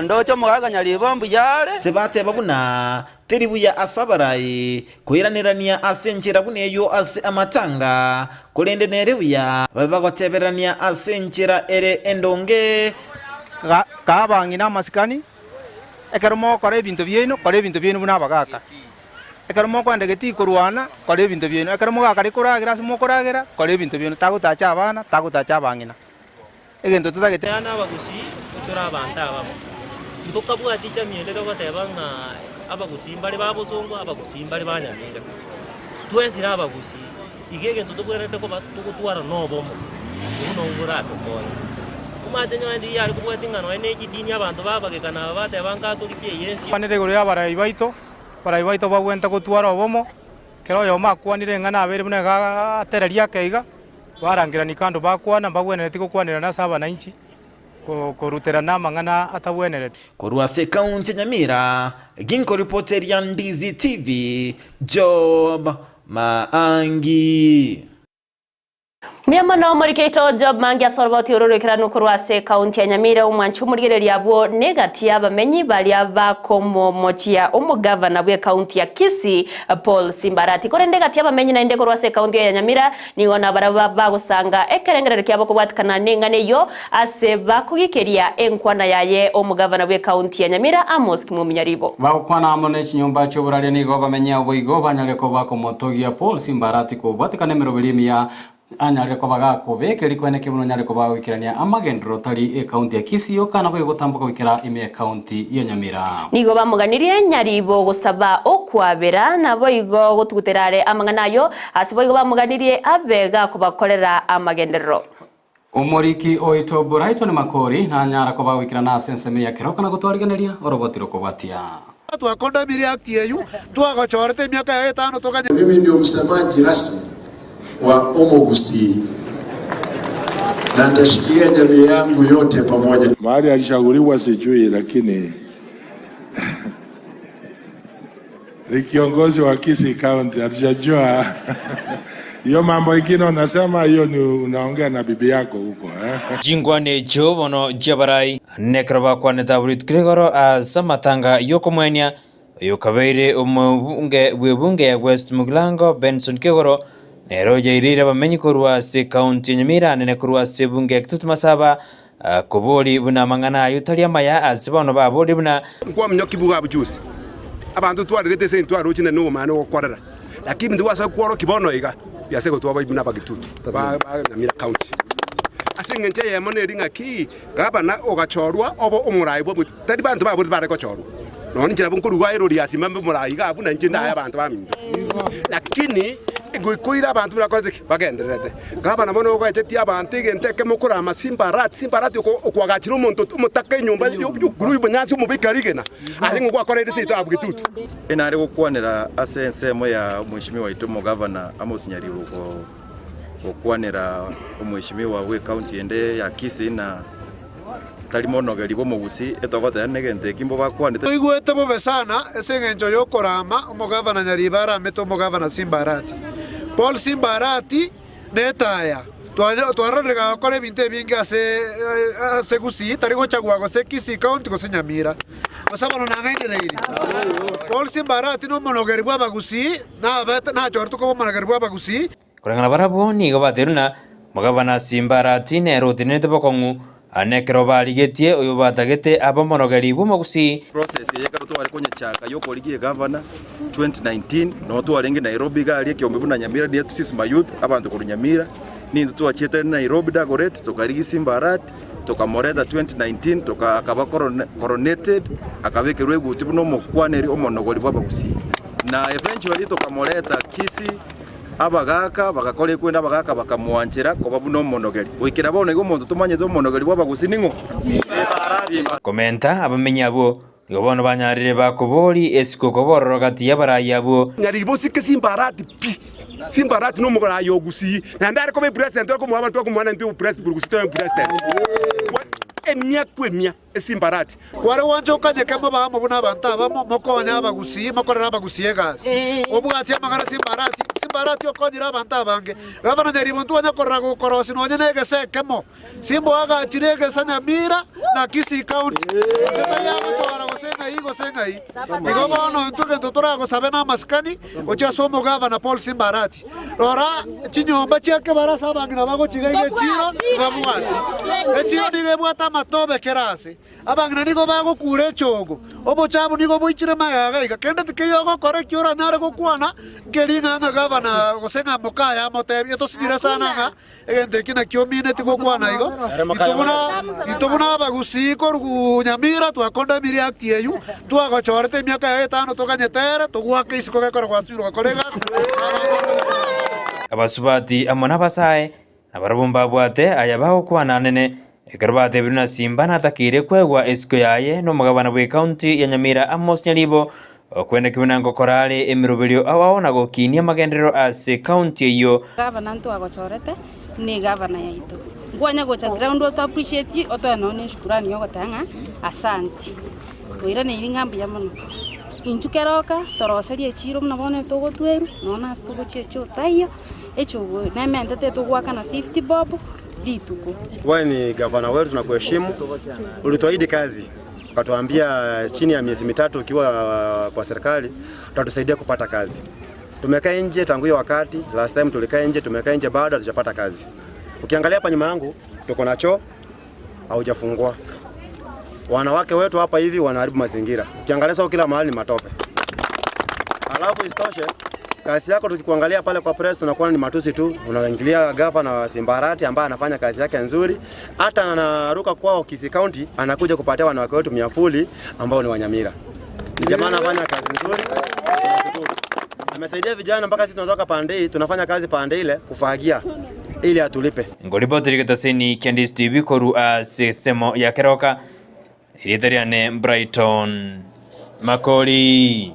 S28: ndoche omogaka Nyaribo mbuya are.
S22: Tibateba buna Teri buya ase abarai koiranerania ase enchera buna eyio ase amatanga, korende nere buya babe bagoteberania ase enchera ere endonge.
S29: Kaa abang'ina amasikani, ekero mogokora ebinto biaino, kora ebinto biaino buna abagaaka. Ekero mokoenda getii korwana, kora ebinto biaino. Ekero mogakare koragera ase mokoragera, kora ebinto biaino. Tagotacha abana, tagotacha abang'ina. Egento totagete.
S30: Aya nabagusii, tore abanto abamo. Ntokabwati chami ende togoteba ng'a abagusii mbare ba bosongo, abagusii mbare ba nyamira. Twensi na abagusii, iga egento tobwenerete koba togotwara na obomo, obwo nobwo boratokonye. Omanyete nonye riria yare kobwatia ng'a nonye na echidini abanto babagekana aba bateba nkatoliki eye ense.
S29: Kwanera igoro y'abarai baito, abarai baito bagwenerete gotwara obomo, ekero oyomo akwanire eng'ana abeire buna iga atereria ake iga, Barangerania kando bakwana, mbagwenereti gokwanerana ase abananchi, koruterana amang'ana atagwenereti.
S22: Korwa ase ekaunti ya Nyamira, ginkoripoteria Ndizi TV, Job Maangi.
S11: Mbuya mono omoriki oito Job Mangi ase oroboti oro roikeranu korwa ase ekaunti ya Nyamira omwanchi omorigereria abwo negati y'abamenyi baria bakomomochia omogavana bw'ekaunti ya Kisii Paul Simbarati. Korende egati y'abamenyi naende korwa ase ekaunti eye ya Nyamira Nigo nabarabwo bagosanga ekerengererio kiabo kobwatikana neng'ana eyio ase bakogikeria enkwana yaye omogavana bw'ekaunti ya Nyamira Amos Kimwominyaribo.
S16: Bagokwana amo ne chinyomba chi'oboraria nigo bamenye boigo banyare koba komotogia Paul Simbarati kobwatekana emeroberi emiya Anyarire koba gakobeka rikwene ki buna onyare koba goikerania amagenderero tari ekaunti ya Kisii yoka nabo egotamboka goikera ime ekaunti ya Nyamira.
S11: Nigo bamoganirie nyaribo gosaba okwabera, naboigo gotugutera are amang'ana ayio, ase boigo bamoganirie abe gakobakorera amagenderero.
S16: Omoriki oito Brighton Makori nanyara koba goikerana ase ensemo ya keroka na gotwarigeneria oroboti rokobwatia.
S2: Twakondamire act eyio twagochorete emiaka yaye etano toganye.
S21: Mimi ndio msemaji rasmi wa Omogusii na nitashikilia jamii yangu yote pamoja.
S23: Mahali alishauriwa sijui, lakini ni kiongozi wa Kisii County, hatujajua hiyo mambo ingine unasema hiyo ni unaongea na bibi yako huko eh?
S3: Chinkwana echio bono chi'abarai nekero bakwanete abwo rituko rigoro ase amatanga y'okomwenia oyokabeire omobunge bw'ebunge ya West Mugirango Benson Kegoro nere oyoireire abamenyi korwa ase ekaunti ya Nyamira nene korwa ase ebunge ya Kitutu Masaba kobori buna amang'ana ayio tari amaya ase bono baborie buna
S12: Nkwaminyokia buga abwo juzi, abanto twarerete ase intwaroche na nobomani ogokorera, lakini ebinto gwase kworokia bono iga, biase gotwa abaibwi na abagitutu ba Nyamira County. Ase engencho eyemo neri ng'aki, gavana ogachorwa obe omorai bwa tari banto baboreti bare gochorwa, nonya ninche nabo nkorua erori ya Simba mbe omorai iga abwo na inche ndaye abanto baminto. Lakini goika abanto buna bakorete ki? Bagendererete. Gavana bono ogoechetie abanto egento ekemo okorama Simba Arati, Simba Arati okoagachera omonto omotaka enyomba y'okorua obonyansi omobeke rigena, ase ng'o gwakoreire seito abwo getutu.
S4: Inare gokwanera ase ensemo ya omweshimiwa oito omogavana Amos Nyaribo gokwanera omweshimiwa bwe county ende ya Kisii na tari monogeri bw'omogusii etogoteba negento eki mbobakwanete.
S2: Toigwete bobe sana ase engencho y'okorama omogavana Nyaribo aramete omogavana Simba Arati. Paul Simba Arati netaya. Twarorire gagokora ebinto ebinge ase ase Gusii tari gochagua gose Kisii County gose Nyamira. Gose bono nang'ainereiri. Paul Simba Arati nomonogeri bw'Abagusii nabete nachoretwe koba omonogeri bw'Abagusii.
S3: Koreng'ana barabwo nigo bateirwe na omogavana Simba Arati nere otenenerete bokong'u, na ekero barigetie oyobatagete abe omorogeri bw'omogusii.
S4: Process eye ekero tware konyechaka yokorigia egavana 2019 noo twarenge Nairobi iga aria ekeombe buna Nyamira niye sisi ma youth abanto korwa Nyamira nintwe twachiete Nairobi Dagoretti tokarigia Simba Arati tokamoreta 2019 toka akaba coronated akabekerwa eguti buna omokwaneri omonogori bw'abagusii na eventually tokamoreta Kisii Abagaaka bagakora ekwenda, abagaaka bakamwanchera koba buna omonogeri. Goikera bono iga omonto tomanyete omonogeri bw'abagusii ning'o? Simba.
S3: Komenta abamenyi abwo, nigo bono banyarire bakobori esiko koba ororo gati y'abarai abwo.
S12: Nyaribo sike Simba Arati pi. Simba Arati nomoraai o Gusii naende are koba epresident tore komoa abanto bakomoa naintwe obopresident korwa Gusii tobe president. Emia kwa emia. Esimbarati.
S2: Kware gwancha okanyeke mobe amo buna abanto abamo, mokonye abagusii, mokorere abagusii egasi. Obwatie amang'ana Simbarati, Simbarati okonyire abanto abange. Gavana Nyaribo ntwanya korora gokorosia nonye na egesa ekemo. Simba oagachire egesa Nyamira na Kisii County. Gose tari agochora gose ng'ai gose ng'ai. Igo bono intwe egento toragosabe namasikani gochia ase omogavana Paul Simbarati. Rora, chinyomba chia kebarasa abang'ina bagochiga iga echiiro tibabwati. Echiiro nigo ebwate amatobe kera aase. Abang'ina nigo bagokura echogo. Obochafu nigo boichire magega iga. Kende tikeiyo ogokora eki oranyare gokwana, nkeri ng'a ng'a gavana gose ng'a mokaye amotebie. Etosinyire sana ng'a egento eki nakio omineti gokwana igo. Intwe buna intwe buna abagusii korwa Nyamira twakondemirie act eywo, twagochorete emiaka yaye etano toganyete ere, togoaka isiko gekora gwasubirwe gokora egasi.
S3: Abasubati amo nabasae nabarabwo mbabwate aya bagokwana anene, ekero batebirwe na Simba natakeire kwegwa esiko yaye nomogabana bw'ecounty ya Nyamira Amos Nyaribo, okwenekigwa na ngokora are emeroberio ao ao na gokinia amagenderero ase ecounty eyio.
S5: Gavana ntwagochorete buna egavana yaito. Nkwanya gocha ground oto appreciate otoe nonya ne shukurani ya ogoteba ng'a asanti. Twairaneirie ng'a mbuya mono. Intwe keroka toroserie echiro buna bono togotwerwa nonya ase togochia echoo taiyo, echogo nementete togoakana 50 bob rituko.
S6: Wewe ni gavana wetu, tunakuheshimu. Ulituahidi kazi, ukatuambia chini ya miezi mitatu ukiwa kwa serikali utatusaidia kupata kazi. Tumekaa nje tangu hiyo wakati, last time tulikaa nje, tumekaa nje bado hatujapata kazi. Ukiangalia hapa nyuma yangu tuko na choo haujafungua. Wanawake wetu hapa hivi wanaharibu mazingira. Ukiangalia sasa kila mahali ni matope. Alafu isitoshe Kazi yako tukikuangalia pale kwa press tunakuwa ni matusi tu. Unaingilia gavana wa Simbarati ambaye anafanya kazi yake nzuri, hata anaruka kwao Kisii County anakuja kupatia wanawake wetu miafuli ambao ni Wanyamira. Ni jamaa anafanya kazi nzuri. Tunashukuru. Amesaidia vijana mpaka sisi tunatoka pande hii tunafanya kazi pande ile kufagia ili atulipe.
S3: Ngoripoteri getaseni kia Ndisi TV korwa ase esemo ya Keroka, erieta riane Brighton Makori.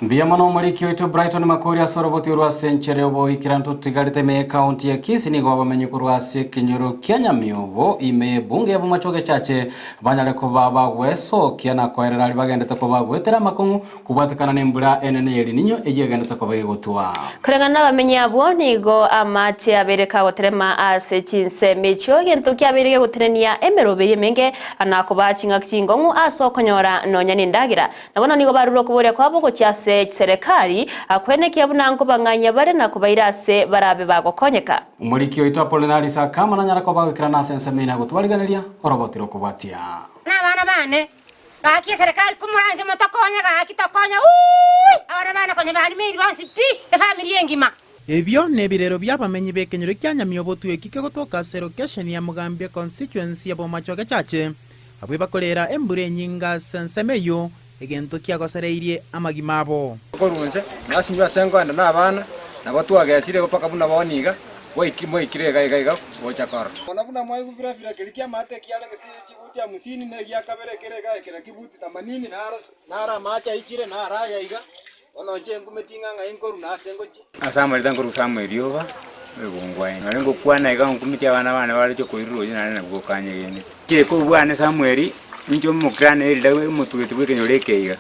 S16: Mbuya mono omoriki oito Brighton Makori ase oroboti orwa ase enchera y'oboikera ntotigarete ime y'ecounty ya Kisii nigo abamenyi korwa ase ekenyoro kia Nyamiobo ime y'ebunge ya Bomachoge Echache banyare koba bagwesokia na koerera aria bagendete koba goetera amakong'u Kobwatekana nembura enene ye rininyo eyio egenderete koba egotwa.
S11: Koreng'ana nabamenyi abwo nigo amache abeire kagoterema ase chinsemo echio, egento kiabeire gegotenenia emeroberi emenge na kobaa ching'aki chingong'u ase okonyora nonya nendagera. Na bono nigo barure okoboria kwabo gochia ase chiserekari, kwenekia buna nkobang'anyia bare na kobaira ase barabe bagokonyeka.
S16: Omoriki oito Apolinaris akama nanyare koba goikerana ase ensemo eye na gotwariganeria oroboti rokobwatia.
S1: Nabana bane, Gaki eserekari komoranche motokonye gaki tokonye uuii abana bane konya barimeiri bonsi pi efamiri engima.
S7: Ebio nebirero bi'abamenyi b'ekenyoro kia Nyamiobotu eki kegotoka ase elokesheni ya Mugambia constituency ya Bomachoge Chache, abwo bakorera embura enyinga ase ensemo eyio, egento kiagosereirie amagima abo.
S8: Korwa inse, nasinywe ase nkoenda na abana, nabo twagesire mpaka buna bono iga, gwaiki mwaikire iga iga iga gocha korora.
S9: Bono buna mwaigwa bira-bira keria ki'amaate ekiare gese chibuti hamsini, na egia kabere ekere iga ekere chibuti themanini, naro naro amaache aichire, naro aya iga. Bono inche nkumeti ng'a ng'ai nkorwa na ase ngochia.
S10: Ase amarita nkorwa Samueli erioba, egongwa eye. Nare ngokwana iga nkumeti abana bane baroche koirura oyo nare nabwo okanyegenete. Inche kobwane Samueli, ninche omokirani erida omotweti bw'ekenyoro eke iga.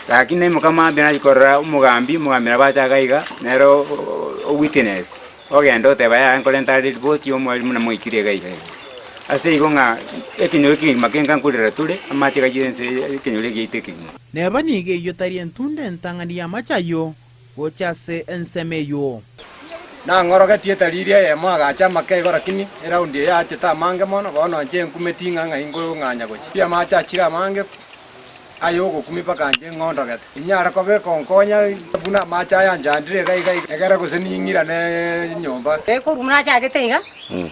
S10: Lakini naimoka mambia nachia korora omogambi, omogambi nabo acha iga iga, nere o witness. Ogenda oteba yaya nkorenta are ripoti omwalimu namoikire iga iga iga. Ase igo ng'a ekenyoro ekegima kenga nkorera tore, amache gachire ense eye ekenyoro egiaito ekegima.
S7: Neba nigo eyio tari entunda entang'ani y'amache ayio gocha ase ensemo eyio.
S8: Nang'orogetie etariri eyemo agacha amake igo rakini eraundi eye aachete amange mono, bono inche nkumeti ng'a ng'ai ngong'anya gochia. Pi amache achire amange aye ogokumia mpaka inche ng'ondogete. Inyare koba ekonkonya buna amache aya anchandire iga iga iga, egere gose ning'irane nyomba.
S1: Korwa buna achagete iga,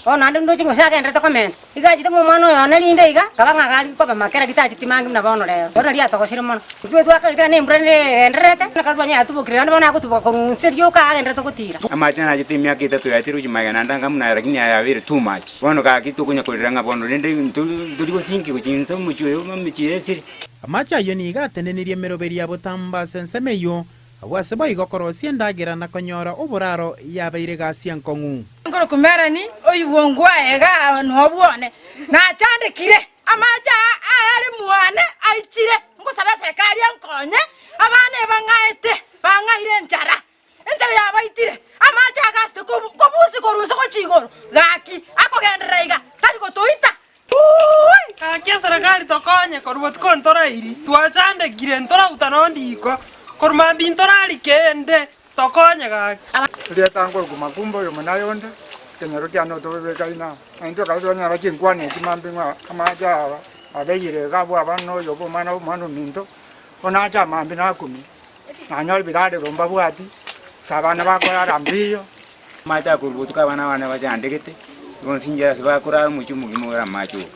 S1: bono naende ndoche gose agenderete komenta. Iga achete momwana oyo one rinde iga, akaba ng'a gari koba make lakini tacheti mange buna bono rero. Bono riatogosire mono. Intwe twakagerete ng'a nembura nere egendererete, ekero twanyare yatubokire naende bono agotuboka korwa inse rioka agendererete gotira.
S10: Amache nachete emiaka etato yaetire gochia magega naende anga buna aya lakini aya yabeire too much. Bono gaki tokonya korera ng'a bono rende ntori gosinki gochia inse omochie oyo emechie eye esire.
S7: Amache ayio nigo atenenirie emeroberi ya botambe ase ensemo eyio, Agwo ase boigo korosia endagera na konyora oboraro yabeire egasi enkong'u.
S13: Nkorokwa Melanie, oyio ngwaye iga nobwone, nachandekire, amache aa are mwane aichire, ngosaba eserekari enkonye, abana ebang'aete, bang'aire enchara, enchara yabaitire, amache agasete kobu kobusi korwa inse gochia igoro, gaki akogenderera iga, tari gotoita.
S14: Gaki eserekari tokonye korwa botuko ntorairi, twachandekire ntorauta nondi iko, korwa mambia ntorari kende, tokonye gaki.
S15: Erieta nkorokwa Makumba oyo omonene onde, ekenyoro kiane otobebeka ina, na intwe ekero twanyora chinkwana echi mambia ng'a amache aya abeire iga abwo abana oyo obe omwana omwana ominto, bono ache amambia nakumia, nanyora ebirarero mbabwati, ase abana bakorara mbiyo.
S10: Amache akorwa botuko abana bane bachandegete, bonsi inche ase bakorara omochie omogima ore amache oo.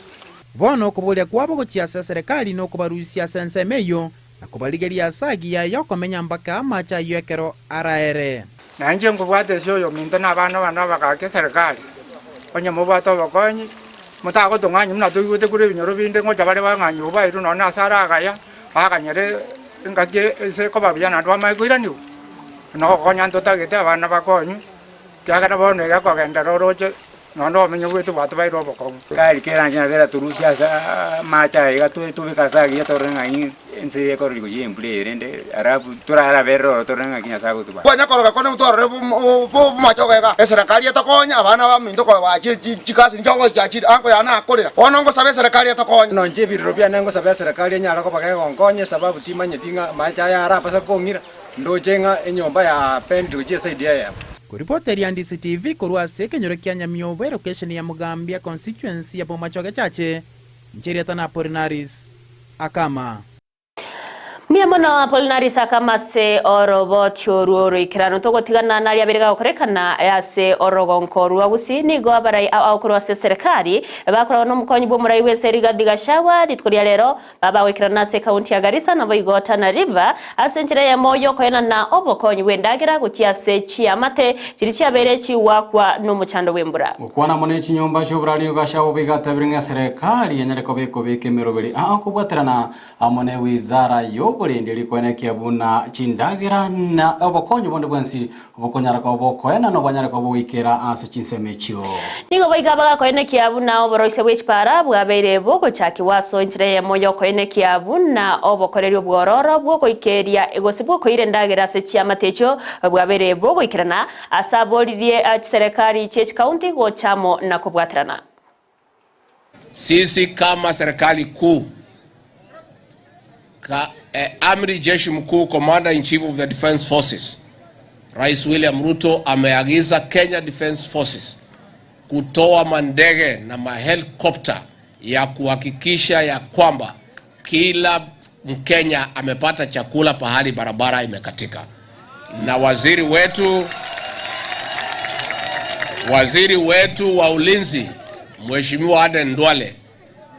S7: Bono okoboria kwabo gochia ase eserekari nokobarusia ase ensemo eyio, na kobarigeria ase agiya y'okomenya mpaka amache ayio ekero araere.
S15: Na inche nkobwata ase oyominto na abana bane abagaaka eserekari, onye mobwate obokonyi, motagotong'anyia buna toigwete korwa ebinyoro binde ngocha bare bang'anyigwe bairwe nonya ase are agaya, baganyere engaki ense ekoba buya naende bamanye koiranigwa. Nogokonya ntotagete abana bakonywe, ekiagera bono iga ekogenderera oroche nonya obomenyo bwaito bwatobaire obokong'u.
S10: Gari keranche nabo eratorusie ase amache aya iga tobeke ase agiya torore ng'a ense eye ekorori gochia embura eye rende alafu toraraberere ororo torore ng'aki Nyasaye agotuba.
S19: Kwanya koroka konde twarore bomache ogega eserekari etokonye abana baminto koba chikasi nchogochiachire anko yane akorera bono ngosaba eserekari etokonye.
S8: Nonche ebirero biane ngosaba eserekari enyare koba kegonkonya esababu timanyeti ng'a amache aya arabase kong'ira. Ndoche ng'a enyomba ya Pendri gochia esaidi eyemo.
S7: Koripoteria Ndisi TV korwa ase ekenyoro kia Nyamiobo elokesheni ya Mugambia constituency ya Bomachoge Chache, inche erieta na Apolinaris Akama.
S11: Mbuya mono Apolinari Sakamase oroboti orwo oroikeranu togotigana naria abere gagokorekana ase orogonko rwa Gusii nigo abarai ao ao korwa ase eserekari bakoragwa nomokonyi bw'omorai bw'ense Rigathi Gachagua rituko ria rero babagoikerana ase ekaunti ya Garissa naboigo Tana River ase enchera eyemo yokoenana obokonyi bw'endagera gochia ase chiamate chiria chiabeire chigwakwa nomochando bw'embura.
S16: Gokwana amo ne chinyomba chi'oborari Gachagua boigo atebire ng'a eserekari enyare koba ekobeka emeroberi ao kobwaterana Amo ne wizara y'oborendi rikoenekia buna chindagera na obokonyi bonde bwensi bokonyara koba bokoenana bwanyare koba bogoikera ase chinsemo echio.
S11: Nigo boigo bagakoenekia buna oboroisia bwe chipara bwabeire bogochakigwa ase enchera eyemo y'okoenekia buna obokoreri obwororo bw'ogoikeria gose bw'okoira endagera ase chiamate echio bwabeire bogoikerana ase aboririe chiserekari chie chikaunti gocha amo na kobwaterana.
S17: Sisi kama serikali kuu ka, eh, Amri Jeshi Mkuu, Commander in Chief of the Defence Forces, Rais William Ruto ameagiza Kenya Defence Forces kutoa mandege na mahelikopta ya kuhakikisha ya kwamba kila Mkenya amepata chakula pahali barabara imekatika. Na waziri wetu waziri wetu wa ulinzi Mheshimiwa Aden Duale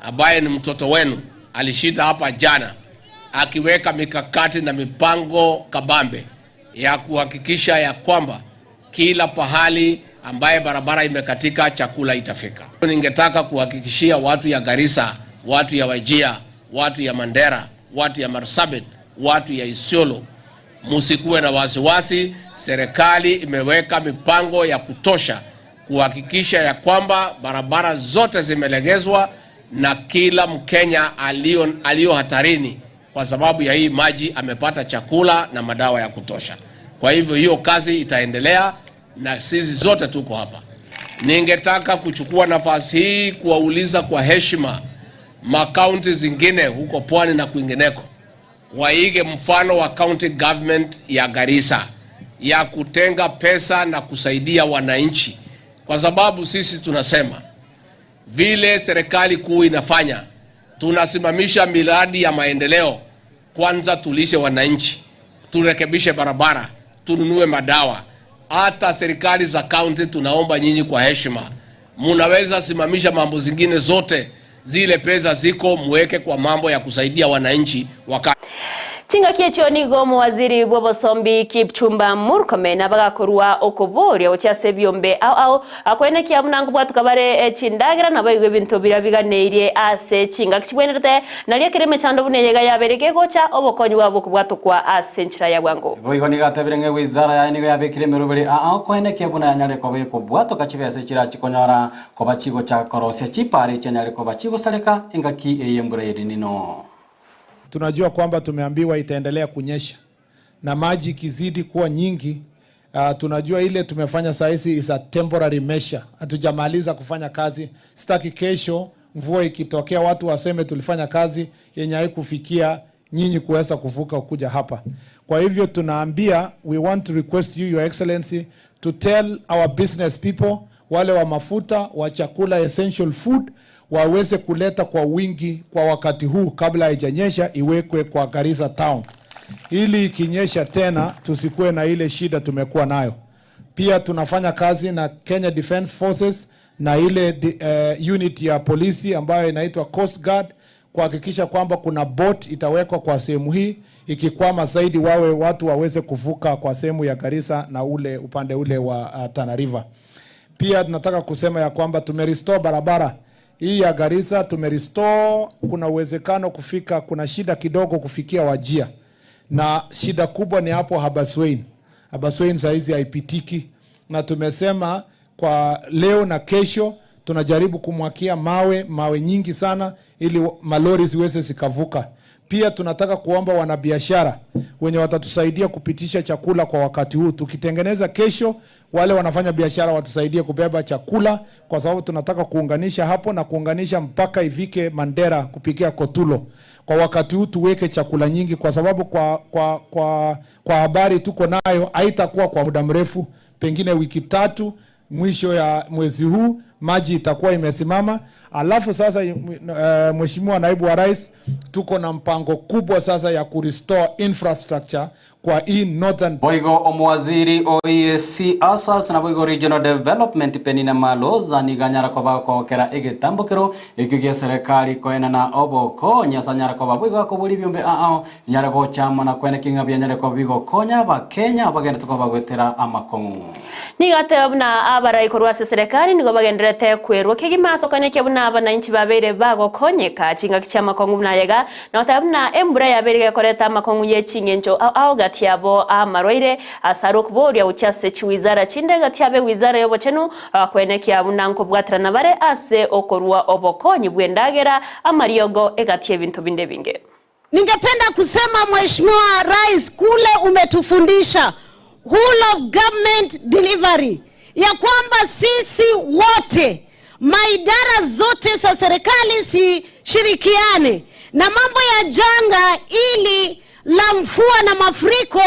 S17: ambaye ni mtoto wenu alishinda hapa jana akiweka mikakati na mipango kabambe ya kuhakikisha ya kwamba kila pahali ambaye barabara imekatika chakula itafika. Ningetaka kuhakikishia watu ya Garissa, watu ya Wajir, watu ya Mandera, watu ya Marsabit, watu ya Isiolo, musikuwe na wasiwasi. Serikali imeweka mipango ya kutosha kuhakikisha ya kwamba barabara zote zimelegezwa na kila Mkenya aliyo, aliyo hatarini kwa sababu ya hii maji amepata chakula na madawa ya kutosha. Kwa hivyo hiyo kazi itaendelea na sisi zote tuko hapa. Ningetaka kuchukua nafasi hii kuwauliza kwa heshima makaunti zingine huko pwani na kwingineko waige mfano wa county government ya Garissa ya kutenga pesa na kusaidia wananchi, kwa sababu sisi tunasema vile serikali kuu inafanya, tunasimamisha miradi ya maendeleo. Kwanza tulishe wananchi, turekebishe barabara, tununue madawa. Hata serikali za kaunti tunaomba nyinyi kwa heshima, munaweza simamisha mambo zingine zote, zile pesa ziko muweke kwa mambo ya kusaidia wananchi wakati
S11: Chingaki echio nigo omowaziri bw'obosombi Kipchumba Murkomen abagakorwa okoboria gochia ase ebiombe ao ao akoenekia buna nkobwatuka bare chindagera naboigo ebinto biria biganeirie ase chingaki chibwenerete nario ekero emechando buna eyeiga yabeire kegocha obokonyi bwabo bokobwatokwa ase enchera ya bwango.
S16: Boigo nigo atebire ng'a ewizara yaye nigo yabekire emeroberi ao koenekia buna yanyare koba ekobwatoka chibesa echirachikonyora koba chigocha korosia chipara echianyare koba chigosareka engaki eye y'embura y'Elinino.
S18: Tunajua kwamba tumeambiwa itaendelea kunyesha na maji ikizidi kuwa nyingi. Tunajua ile tumefanya saa hizi is a temporary measure, hatujamaliza kufanya kazi. Sitaki kesho mvua ikitokea watu waseme tulifanya kazi yenye haikufikia nyinyi kuweza kuvuka kuja hapa. Kwa hivyo tunaambia, we want to request you your excellency to tell our business people, wale wa mafuta wa chakula essential food waweze kuleta kwa wingi kwa wakati huu kabla haijanyesha, iwekwe kwa Garissa town, ili ikinyesha tena tusikuwe na ile shida tumekuwa nayo. Pia tunafanya kazi na Kenya Defence Forces na ile unit ya polisi ambayo inaitwa Coast Guard kuhakikisha kwamba kuna boat itawekwa kwa sehemu hii, ikikwama zaidi wawe watu waweze kuvuka kwa sehemu ya Garissa na ule upande ule wa Tana River. Pia tunataka kusema ya kwamba tumerestore barabara hii ya Garissa, tumerestore. Kuna uwezekano kufika, kuna shida kidogo kufikia Wajir, na shida kubwa ni hapo Habaswein. Habaswein saa hizi haipitiki, na tumesema kwa leo na kesho tunajaribu kumwakia mawe mawe nyingi sana ili malori ziweze zikavuka. Pia tunataka kuomba wanabiashara wenye watatusaidia kupitisha chakula kwa wakati huu, tukitengeneza kesho, wale wanafanya biashara watusaidie kubeba chakula, kwa sababu tunataka kuunganisha hapo na kuunganisha mpaka ifike Mandera kupikia Kotulo. Kwa wakati huu tuweke chakula nyingi, kwa sababu kwa habari tuko nayo haitakuwa kwa muda mrefu, pengine wiki tatu mwisho ya mwezi huu maji itakuwa imesimama, Alafu sasa Mheshimiwa Naibu wa Rais, tuko na mpango kubwa sasa ya kurestore infrastructure kwa hii northern
S16: Boigo omwaziri o EAC Asals na boigo Regional Development Penina Maloza niganyara koba kokera egetambokero ekio gia serikali koenana obokonya sanyara koba boigo akobori byombe ao nyara gochama na kwene kinga byanyare koba bigokonya abakenya bagenda tukoba gwetera amakong'u.
S11: Nigateba buna abarai korwa ase serikali nigo bagenderete kwerwa kegima asokanya buna abananchi babeire bagokonyeka chingaki chia makong'u buna yega na goteba buna embura yabeire gekoreta amakong'u ye ching'encho ao gati yabo amarwaire asare okuboria gochia ase chiwizara chinde gati yabe wizara y'obochenu kwenekia buna nkobwaterana bare ase okorwa obokonyi bw'endagera amariogo egati ebinto binde binge.
S20: Ningependa kusema Mheshimiwa Rais, kule umetufundisha whole of government delivery, ya kwamba sisi wote maidara zote za serikali sishirikiane na mambo ya janga ili la mvua na mafuriko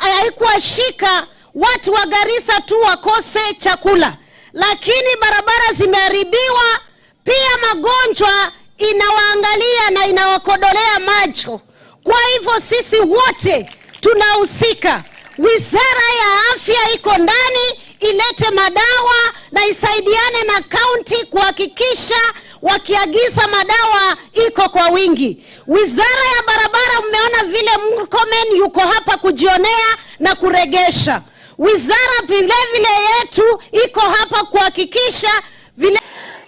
S20: haikuwashika watu wa Garissa tu wakose chakula, lakini barabara zimeharibiwa, pia magonjwa inawaangalia na inawakodolea macho. Kwa hivyo sisi wote tunahusika. Wizara ya afya iko ndani, ilete madawa na isaidiane na kaunti kuhakikisha wakiagiza madawa iko kwa wingi. Wizara ya barabara, mmeona vile Murkomen yuko hapa kujionea na kuregesha. Wizara vilevile yetu iko hapa kuhakikisha vile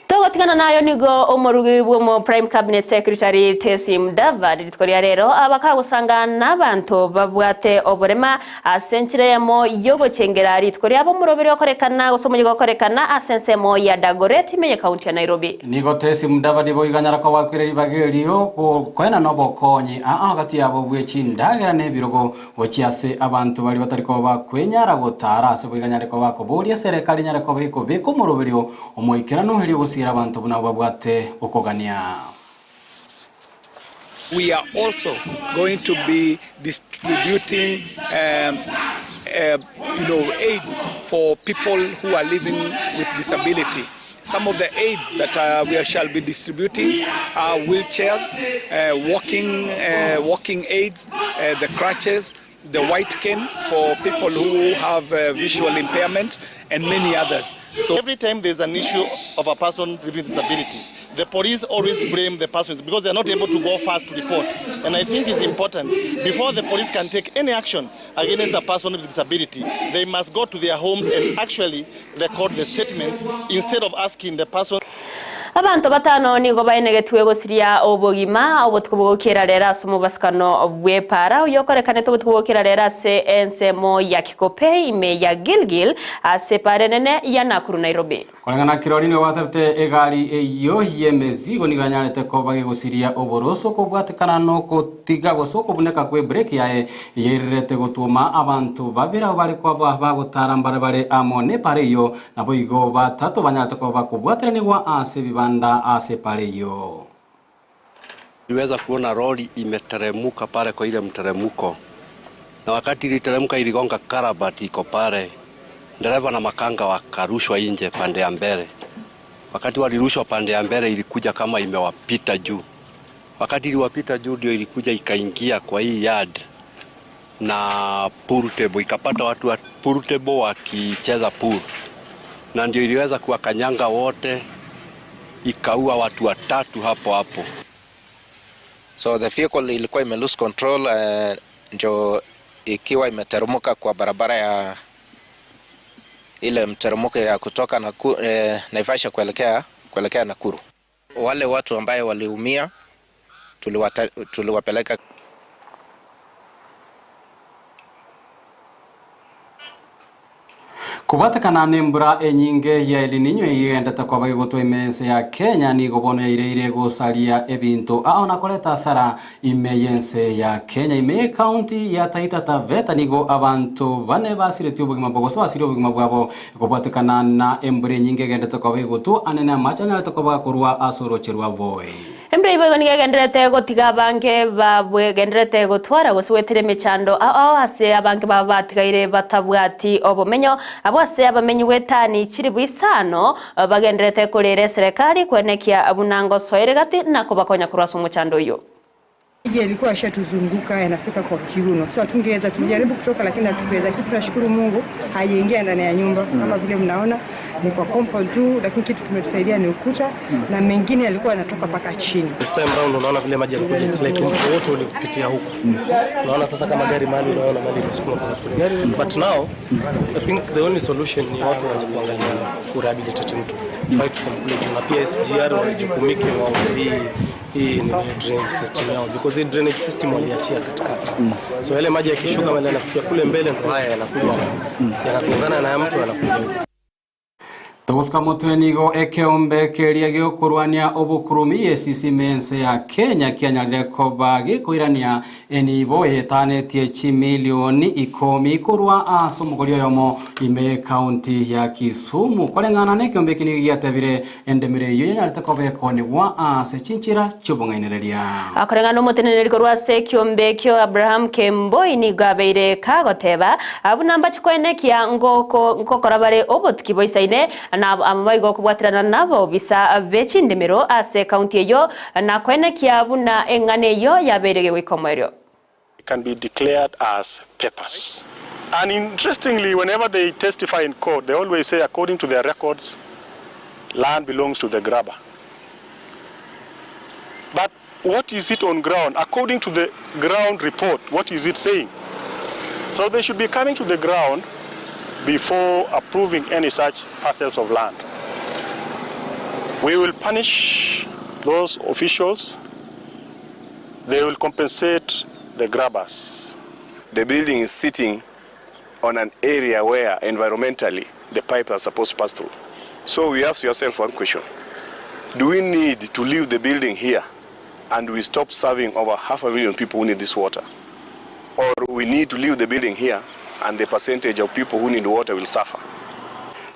S11: Togotigana nayo nigo omorugi bwomo Prime Cabinet Secretary Tesi Mudavadi rituko ria rero abakagusanga n'abantu babwate oborema ase enchera yamo yogochengera rituko riabo omoroberi okorekana gose omonyi gokorekana ase ensemo ya Dagoretti ime kaunti ya Nairobi.
S16: Nigo Tesi Mudavadi boiganyara ko bakwire ribagerio koena nobokonyi aa gati yabo bwechindagera n'ebirogo gochia ase abantu bari batari ko bakwenyara gotara ase boiganyare ko bakoboria serikali nyare ko beko omoroberio omoikerano herio gosiera abantu buna babwate okogania.
S21: We are also going to be distributing aids for people who are living with disability. Some of the aids that we shall be distributing are wheelchairs, walking aids, the crutches, the white cane for people who have visual impairment, and many others.
S22: So every time there's an issue of a person living with disability, the police always blame the persons because they're not able to go fast to report. And I think it's important, before the police can take any action against a person with disability, they must go to their homes and actually record the statements instead of asking the person.
S11: Abantu batano nigo baenegetwe gosiria obogima obotuko bogokera rero ase omobasikano bw'epara oyokorekanete obotuko bogokera rero ase ensemo ya Kikopey ime ya Gilgil ase epara enene ya Nakuru Nairobi.
S16: Koreng'ana kirori nigo gwatebete egari eyo y'emizigo nigo yanyarete koba gegosiria oboroso kobwatekana nokotiga gose okobuneka kwe breki yaye yeirerete gotuma abantu babere abo bare kwaba bagotara mbare bare amo n'epara eyo nabo igo batato banyarete koba bakobwateranigwa ase bibanda ase pare eyo.
S23: Niweza kuona lori imeteremuka pale kwa ile mteremuko, na wakati iliteremka iligonga karabati iko pale, dereva na makanga wakarushwa nje pande ya mbele. Wakati walirushwa pande ya mbele ilikuja kama imewapita juu. Wakati iliwapita juu ndio ilikuja ikaingia kwa hii yard na pool table, ikapata watu wa pool table wakicheza pool, na ndio iliweza kuwakanyanga wote, ikaua watu watatu hapo hapo.
S24: So the vehicle ilikuwa ime lose control, ndio ikiwa imeteremka kwa barabara ya ile mteremko ya kutoka Naivasha kuelekea Nakuru. Wale watu ambaye waliumia tuliwapeleka
S16: Kubatikana ni mbura enyinge ya El Nino igendete kwaba gigotwa imense ya Kenya nigo bono yaireire gucaria ebinto ao na koreta asara ime yense ya Kenya ime county ya Taita Taveta nigo abantu bane basiretie obogima bwabo gose basirie obogima bwabo kubatikana na embura enyinge egendete kwaba igotwa anene amache anyarete kwaba gakorwa ase oroche rwa Voi.
S11: Embura ibo igo nigo egendererete gotiga abange babwegendererete gotwara gose goetera emechando ao ao ase abange babo batigaire batabwati obomenyo. Abwo ase abamenyi bw'etani chilifu isano bagendererete korera eserekari kwenekia buna ngosoere gati na kobakonya korwa ase omochando oyio.
S2: Maji yalikuwa yashatuzunguka yanafika kwa kiuno, so hatungeweza, tulijaribu kutoka lakini hatukuweza. Lakini tunashukuru Mungu haijaingia ndani ya nyumba kama vile mnaona ni kwa compound tu, lakini kitu kimetusaidia ni ukuta na mengine yalikuwa yanatoka mpaka chini.
S4: This time round unaona vile maji yalikuja, it's like mto wote ulipitia huku. Unaona sasa kama gari mahali, unaona mahali imesukuma mpaka kule. But now I think the only solution ni watu waanze kuangalia kurehabilitate mto right from kule juu, na pia SGR wajukumike waone hii hii ni drainage system yao because hii drainage system waliachia katikati. So yale maji yakishuka mahali yanafikia kule mbele, ndo haya yanakuja yanagongana na ya mtu yanakuja huku.
S16: Togosuka motwe nigo ekeombe keria giokorwania obokurumi EACC mense ya Kenya kianyarire koba gikoirania enibo etanetie chimilioni ikomi korwa ase omogori oyomo ime county ya Kisumu koreng'ana na ekeombe eki nigo giatebire endemero eywo yanyarete koba ekonigwa ase chinchira chiobong'ainereria.
S11: Akoreng'ana omoteneneri korwa ase ekiombe ekio Abraham Kemboi nigo abeire kagoteba abwo namba chikoenekia ngoko ngokora bare obotuki boisaine na amabaigo okobwaterana nabo bisa bechindemero ase county eyo na koenekia buna eng'ana eyo yabeire gegoika omoerio.
S5: Can be declared as papers. And interestingly, whenever they testify in court, they always say, according to their records, land belongs to the grabber. But what is it on ground? According to the ground report, what is it saying? So they should be coming to the ground before approving any such parcels of land. We will punish those officials. They will compensate the grabbers.
S12: The building is sitting on an area where environmentally the pipe are supposed to pass through. So we ask yourself one question. Do we need to leave the building here and we stop serving over half a million people who need this water? Or we need to leave the building here and the percentage of people who need water will suffer?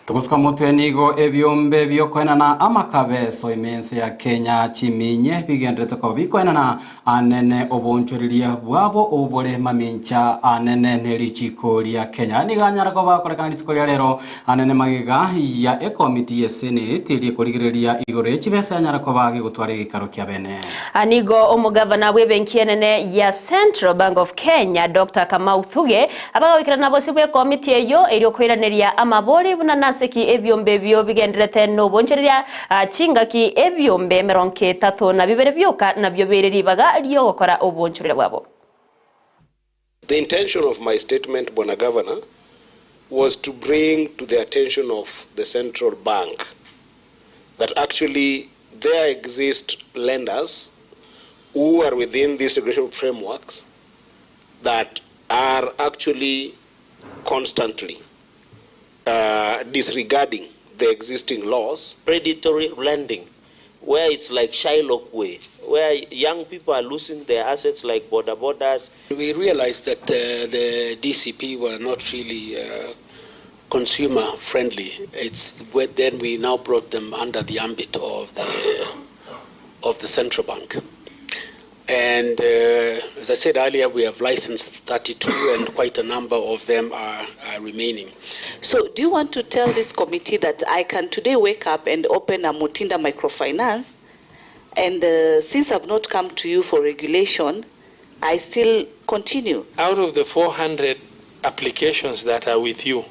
S16: Togosuka motwe nigo ebiombe biokoenana amakabeso imense ya Kenya chiminye bigenderete ko bikoenana anene obonchoreria bwabo obore mamincha anene nerichiko ria Kenya nigo anyara ko bakorekana rituko ria rero anene magega ya ekomiti ya Senate rikorigereria igoro echibesa anyara ko bagigotwara gikaro kia bene.
S11: Anigo omugavana bw'ebenki enene ya Central Bank of Kenya Dr. Kamau Thuge abagawikirana bose bw'ekomiti eyo eriokoiraneria amabori buna naseki ebyombe ebyo bigenderete nobonchereria chingaki ebyombe emerongo etato na bibere byoka nabyo bere ribaga ryogokora obonchereria bwabo.
S25: The intention of my statement, Bwana Governor, was to bring to the attention of the central bank that actually there exist lenders who are within these regulatory frameworks that are actually constantly disregarding the existing laws.
S26: Predatory lending, where it's like Shylock way, where young people are losing their assets like border borders.
S27: We realized that the DCP were not really consumer friendly. It's then we now brought them under the ambit of the central bank. And as I said earlier, we have licensed 32 and quite a number of them are remaining.
S28: So do you want to tell this committee that I can today wake up and open a Mutinda microfinance, and since I've not come to you for regulation, I still continue?
S29: Out of the 400 applications that are with you,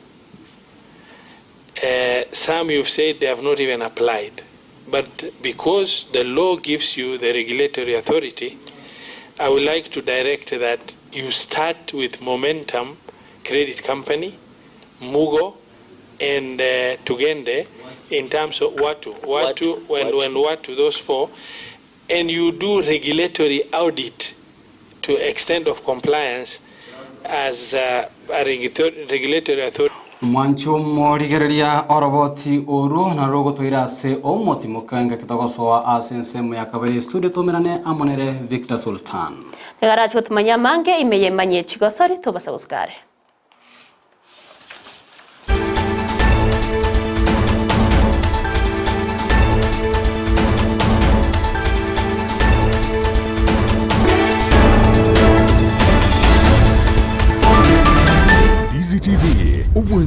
S29: some you've said they have not even applied. But because the law gives you the regulatory authority, I would like to direct that you start with Momentum Credit Company, Mugo, and Tugende in terms of Watu, and Watu, those four, and you do regulatory audit to extent of compliance as a regulatory authority.
S16: Mwancho morigereria oroboti oru na rogotwira ase omotimokenga kitogosoa ase ensemo ya kabere studio tomerane amonere Victor Sultan.
S11: Negaracho tumanya mange imeyemanye chigosori tobasa uskare.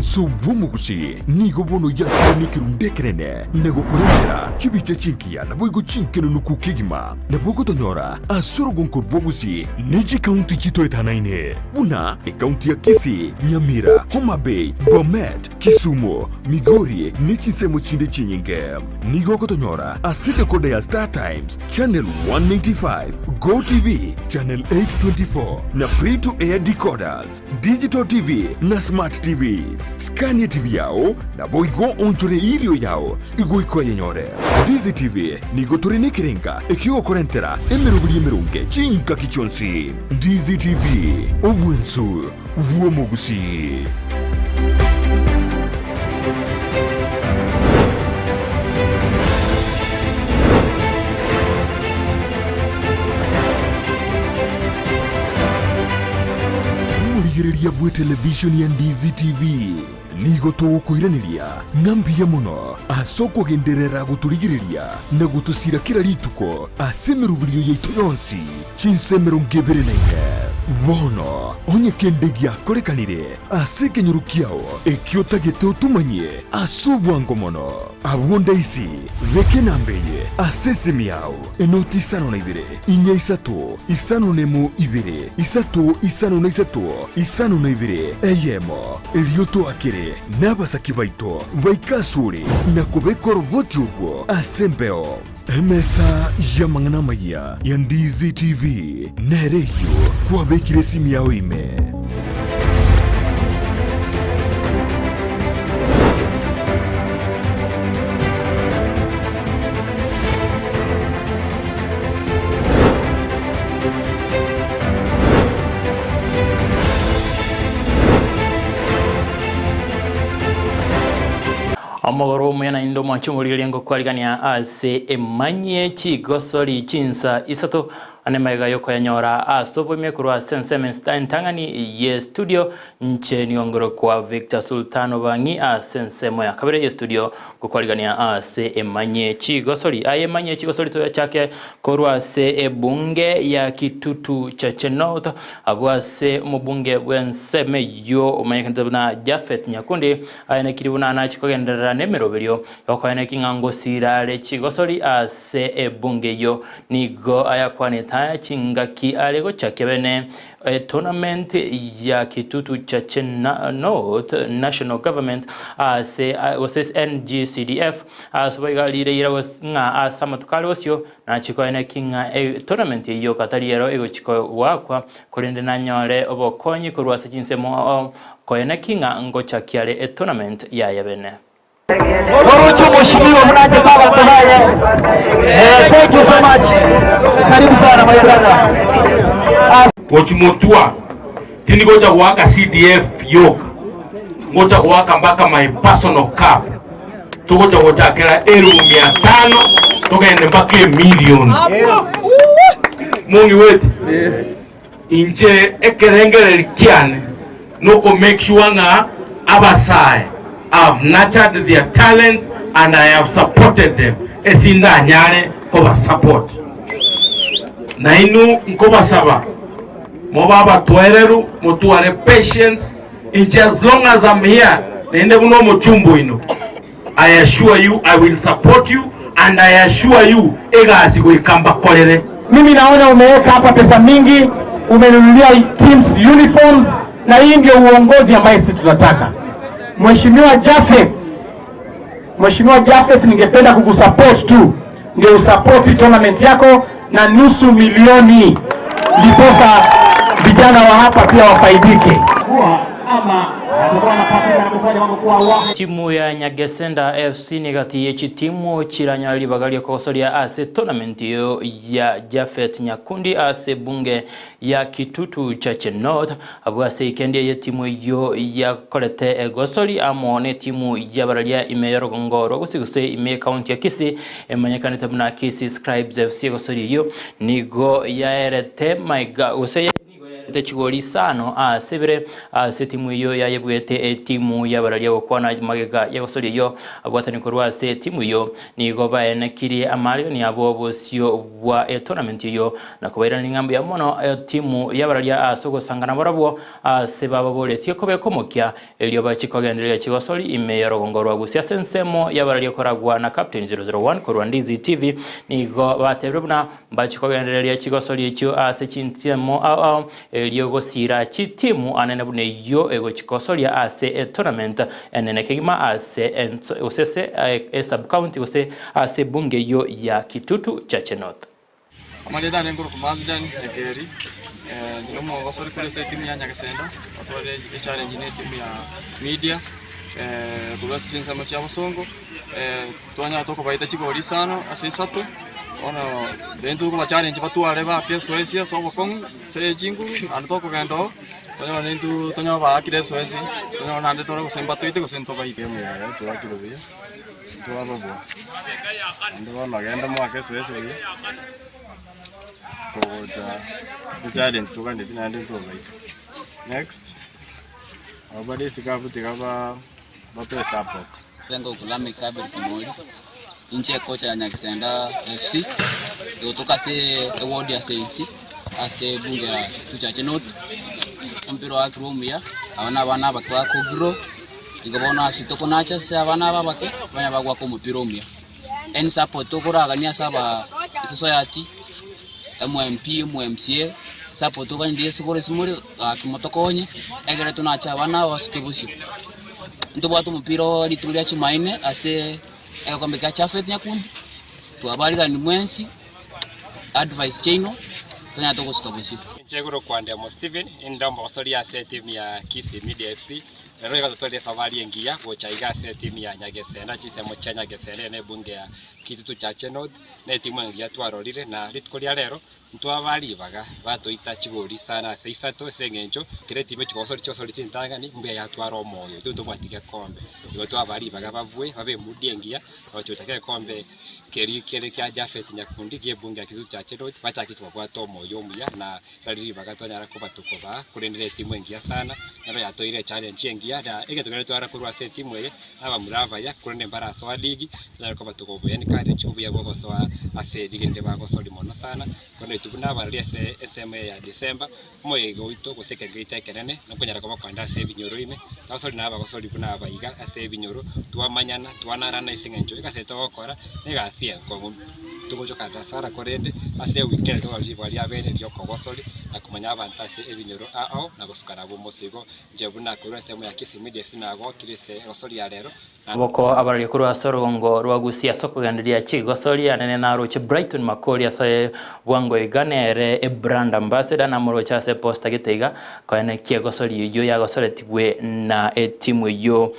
S1: Obwanso bw'omogusi nigo bono yakire nekerundu ekenene, na gokorentera chibicha chingiya naboigo chinkenenuku kegima. Nabo ogotonyora ase orogonko rw'obosie ne chikaunti chitoetanaine, buna ekaunti ya Kisii, Nyamira, Homa Bay, Bomet, Kisumu, Migori ne chinsemo chinde chinyinge. Nigo ogotonyora ase decoder ya Star Times, Channel 195, Go TV, Channel 824 na Free to Air decoders, Digital TV na Smart TVs. Scan TV yao naboigo onchore erio yao igoika oyenyore. Ndizi TV nigo tore nekerenga ekiogokorentera emeroberi emeronge chingaki chionsi. Ndizi TV, obwensu bw'omogusii. Omorigereria bw'etelevishoni ya Ndizi TV nigo togokoiraneria ng'a mbuya mono ase okogenderera gotorigereria na gotosira kera rituko ase emeroberio yaito yonsi chinsa 24. Bono onye kende giakorekanire ase ekenyoro kiao ekio otagete otomanyie ase obwango mono, abwo ndaisi beka enamba eye ase esimi yao, enoti isano na ibere, inya isato, isano nemo ibere, isato isano na isato, isano na ibere, eyemo. Erio toakere nabasaki baito baike asore na kobeka oroboti orwo ase embeo. Emesa y'amang'ana amayia ya Ndizi TV nere eyio kwabekire esimi yao ime.
S3: Omogoro omuya naende omwanche omorigereria ngokwarigania ase emanyie chigosori chinsa isato ane magega yokoyanyora ase oboime korwa ase ensemo entang'ani ye studio Inche nigo ngorokwa Victor Sultan Obang'i ase ensemo ya kabere ye studio ngokwarigania ase emanyie chigosori. Aye emanyie chigosori toyachake korwa ase ebunge ya Kitutu Chache North abwo ase omobunge bw'ensemo eyio omanyekanete buna Japhet Nyakundi aenekiri buna nachi kogenderera nemeroberio yokoeneki ng'a ngosira are chigosori ase ebunge eyio. Nigo ayakwanete aya chingaki are gochakia bene Etournament ya Kitutu Chache North National Government ase gose NGCDF ase boigo rireira ng'a ase amatuko are bosio nachie koeneki ng'a etournament eyio katari ero egochia goakwa korende nanyore obokonyi korwa ase chinsemo koeneki ng'a ngochakia are etournament yaye bene.
S6: Oroche omoshimiwa buna anchete abanto baye. Eh, thank you so much. Karibu sana my brother.
S9: Gochi motwa tindi gocha goaka CDF yoka ngocha goaka mpaka my personal cup togocha gochakera erumu mia tano togende mpaka emilion mong'iwete Inche ekerengererio kiane noko make sure ng'a abasae I have nurtured their talents and I have supported them ase ndanyare koba support. Nainwe nkobasaba mobe abatoereru, motware patience, inche as long as I'm here naende buna omochumba oino, I assure you I will support you and I assure you egasi goika mbakorere.
S6: Mimi naona umeweka hapa pesa mingi, umenunulia teams uniforms, na hii ndio uongozi ambaye sisi tunataka. Mheshimiwa Japheth, Mheshimiwa Japheth, ningependa kukusupport tu, ndio usupport tournament yako na nusu milioni, ndiposa vijana wa hapa pia wafaidike.
S3: Timu ya Nyagesenda FC negati ye chitimu chiranyore ribaga riokogosoria ase tournament eyo ya Japhet Nyakundi ase ebunge ya Kitutu Chache North. Abwo ase ikendi eye timu eyio yakorete egosori amo netimu y'abararia ime y'orogongo rwa Gusii gose ime y'ekaunti ya Kisii emanyekanete buna Kisii Scribes FC. Egosori eyio nigo yaerete maiga gose nigo. Te chigori isano ase ibere ase etimu eyio yayebwete etimu y'abararia gokwana magega y'egosoria eyio abwatani korwa ase etimu eyio nigo baenekirie amaarigani abo bosio bwa etournament eyio na kobairaneria ng'a mbuya mono etimu y'abararia ase ogosangana barabwo ase bababoretie kobeka omokia erio bachie kogendereria chigosori ime y'orogongo rwa Gusii ase ensemo y'abararia koragwa na Captain 001 korwa Ndizi TV nigo batebire buna Mbachie kogendereria chigosori echio ase chinsemo ao ao, erio gosiira chitimu anene buna eyio egochikosoria ase etournament enene kegima ase ense gose ase esub-county gose ase ebunge eyio ya Kitutu Chache North.
S7: Amarieta ane nkorokwa Mazdan Nyakeri, inche nomogosori korwa ase etimu ya Nyagesenda, otwarire echallenge ne etimu ya Media, korwa ase chinsemo chia bosongo, Twanyara tokobaita chigori isano ase isato, bono rende tokobachallenge batware baake esoesi ase obokong'u ase chinguru, naende tokogenda oo, tonyore intwe tonyore baakire esoesi, tonyore naende tore gose mbatoite gose ntobaite.
S8: Egemu yaye twakire buya, twababua, naende bono genda moake esoesi buya, togocha echallenge toganeti naende ntobaite. Next, abwo bare isiko abwo tiga ba batoe support.
S10: Ntengo Lameck Abel Kimori, inche kocha ya Nyagisenda FC, egotoka ase eward ya Sensi ase ebunge ya Kitutu Chache North. Omopira oakirwe omuya, aba na abana abake bakogirwa, igo bono ase tokonacha ase abana aba abake, banya bagoaka omopira omuya. Any support tokoragania ase aba esociety, omo-MP, omo-MCA, support toganyete ase kore ase more, gaki motokonye, egere tonache abana aba basuke bosio. Ntobwate omopira o rituko ria Jumaine ase egekombe kia Chafet Nyakundi, twabarigani mwensi, advice chiaino, tonyare togosuka bosio.
S13: Inche igoro kwandemo Stephen, inde omogosoria ase etimu ya Kisii Media FC, rero iga totwarire esabari engiya gocha iga ase etimu ya Nyagesenda, chinsemo chia Nyagesenda ere na ebunge ya Kitutu Chache North, na etimu engiya twarorire na rituko ria rero Ntwabaa ribaga, batoita chigori isano ase isato ase engencho kera etimu echigosori chigosori chintang'ani mbuya yatwara omoyo, intwe ntobwati gekombe. Igo twabaa ribaga babue, babe emudi engiya, bagochocha gekombe keria kere kia Japhet Nyakundi gi'ebunge ya Kisutu Chache North, bachake kobabwata omoyo omuya na rari ribaga twanyara kobatokobaa, korende ne etimu engiya sana, nero yatoeire echallenge engiya na egento keria twara korwa ase etimu eye, nabamura abaya korende mbarasoa ligi, Tonyare kobatuga obuya encourage obuya bw'ogosoa ase erige rinde bagosori mono sana, korende intwe buna abarori ase ensemo eye ya December, omoyega oito gose ekerengo giaito ekenene nokonyara koba kogenda ase ebinyoro ime, twasori na abagosori buna aba iga ase ebinyoro, twamanyana, twanarana ase eng'encho egasi eye togokora na egasi enkong'u. Togochoka Dasara korende ase ewiki eye tokonyora ribaga ria bene ri'okogosori na komanya abanto ase ebinyoro ao ao na gosuka nabwo omoso igo inche buna korwa ensemo ya Kisii Media FC nagokire ase egosori ya rero.
S3: Boko abararia korwa ase orogongo rwa Gusii ase okogendereria chigosori anene naroche Brighton Makori ase bwango iga nere ebrand ambassador namoroche ase eposter gete iga koenekia egosori eyio yagosoretigwe na etimu eyio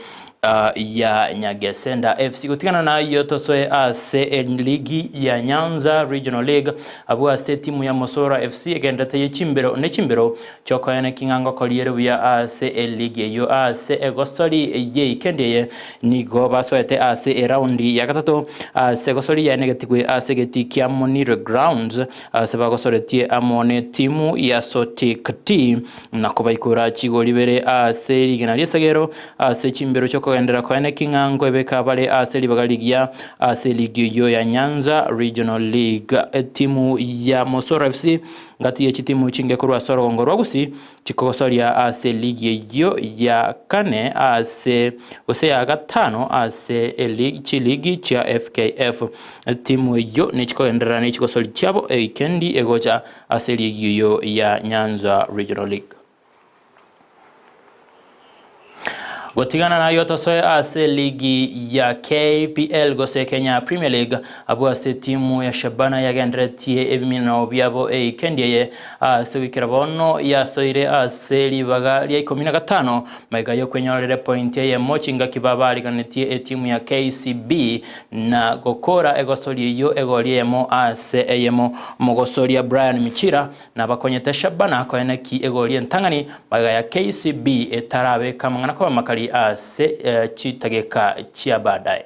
S3: ya Nyagesenda FC. Gotigana nayio tosoe ase eligi ya Nyanza Regional League abwo ase etimu ya Mosora FC egenderete ye chimbero ne chimbero Chiokoeneki ng'a ngokoria ere buya ase eligi eyio ase egosori y'eikendi eye nigo basoete ase eraundi ya gatato ase egosori yaenegetigwe ase egetii kia Monire Grounds ase bagosoretie amo netimu ya Sotik T na kobaikora chigori ibere ase rigena ri'esegero ase chimbero chiokogenderera koeneki ng'a nkoebeka bare ase ribaga rigiya ase eligi eyio ya Nyanza Regional League. Etimu ya Mosoro FC Ngati ye chitimu chinge korwa ase orogongo rwa Gusii chikogosoria ase eligi eyio ya kane ase gose ya gatano ase eligi chiligi chia FKF. Timu eyio nechikogenderera ne chigosori chiabo ewikendi egocha ase eligi eyio ya Nyanza Regional League. Gotigana nayo tosoe ase ligi ya KPL gose Kenya Premier League abwo ase timu ya Shabana yagenderetie ebiminano biabo eikendi eye ase goikera bono yasoire ase ribaga ria ikomi na gatano magega yokwenyorera epointi eyemo chingaki babariganetie etimu ya KCB na gokora egosori eyio egori eyemo ase eyemo. Omogosoria Brian Michira Nabakonyete Shabana koeneki egori entang'ani magega ya KCB etarabeka amang'ana koba makari ase chitageka chia baadaye.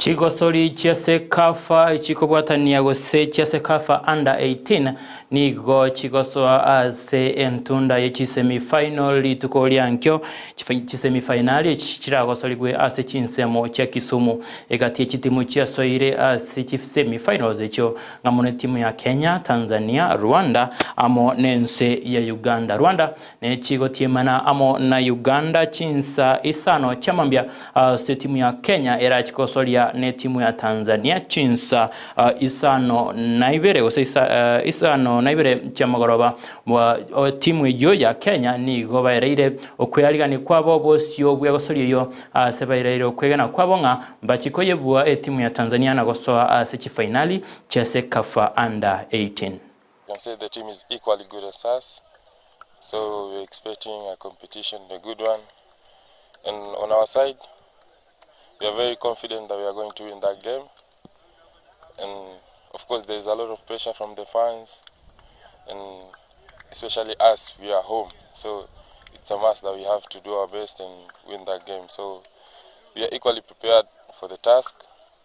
S3: Chigosori chia CECAFA chikobwatania gose chia CECAFA Under 18 nigo chigosoa ase entunda ye chisemi final rituko ria nkio. Chisemi finali echi chiragosorigwe ase chinsemo chia Kisumu. Egati ye chitimu chiasoire ase chisemi finals echio ng'amo netimu ya Kenya, Tanzania, Rwanda amo nense ya Uganda. Rwanda Nechigotiemana amo na Uganda chinsa isano chiamambia ase etimu ya Kenya erache gosoria netimu ya Tanzania chinsa isano na ibere gose isano na ibere chiamagoroba. Timu eyio ya Kenya nigo baereire okwearigania kwabo bosio bw'egosoria eyio ase baereire okwegena kwabo ng'a mbachie koyebua etimu ya Tanzania na gosoa ase chifainali chia CECAFA Under 18.
S14: Can say the team is equally good as us so we're expecting a competition a good one and on our side we are very confident that we are going to win that game and of course there is a lot of pressure from the fans and especially us we are home so it's a must that we have to do our best and win that game so we are equally prepared for the task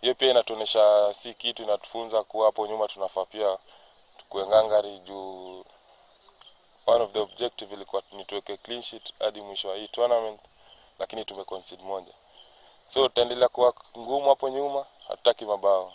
S14: hiyo pia inatuonyesha si kitu inatufunza kuwa hapo nyuma tunafaa pia tukuwe ngangari juu one of the objective ilikuwa ni tuweke clean sheet hadi mwisho wa hii tournament, lakini tumeconcede moja, so tutaendelea kuwa ngumu hapo nyuma, hatutaki mabao.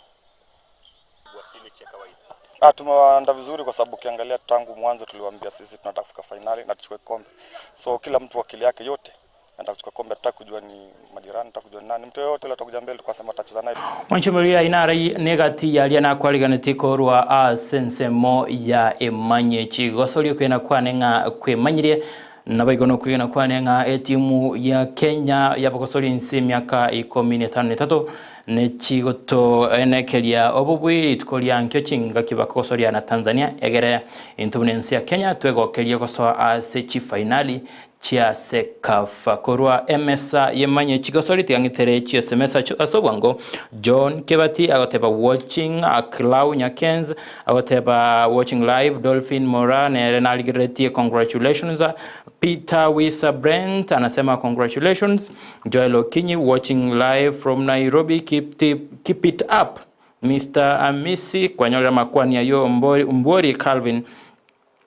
S15: Ah, tumewaanda vizuri kwa sababu ukiangalia tangu mwanzo tuliwaambia sisi tunataka kufika fainali na tuchukue kombe. So kila mtu akili yake yote anataka kuchukua kombe, hatutaki kujua ni majirani, hatutaki kujua ni nani, mtu yoyote yule atakuja mbele, tukasema tutacheza naye.
S3: Mwanchomoria inara negati yaria nakwariganeti korwa ase ensemo ya emanye chigosorio kwena kwane ng'a kwemanyirie nabo no kwegena kwane ng'a etimu ya Kenya yabagosoria inse emiaka ikomi na etano na etato nechigoto enekeria obobui rituko ria nkio chingaki bakogosoria na Tanzania egere intwe buna ense ya Kenya twegokeria gosoa ase chifainali chia CECAFA. Korwa emesa yemanye chigosori tiga ng'itere chi'esemesa ase obwango. John Kebati agoteba watching, Clau Nyakenz agoteba watching live, Dolphin Mora nere narigereretie congratulations, Peter Wisa Brent anasema congratulations, Joel Okinyi watching live from Nairobi, keep, keep it up Mr. Amisi kwanyorera makwani ayo Mbori Calvin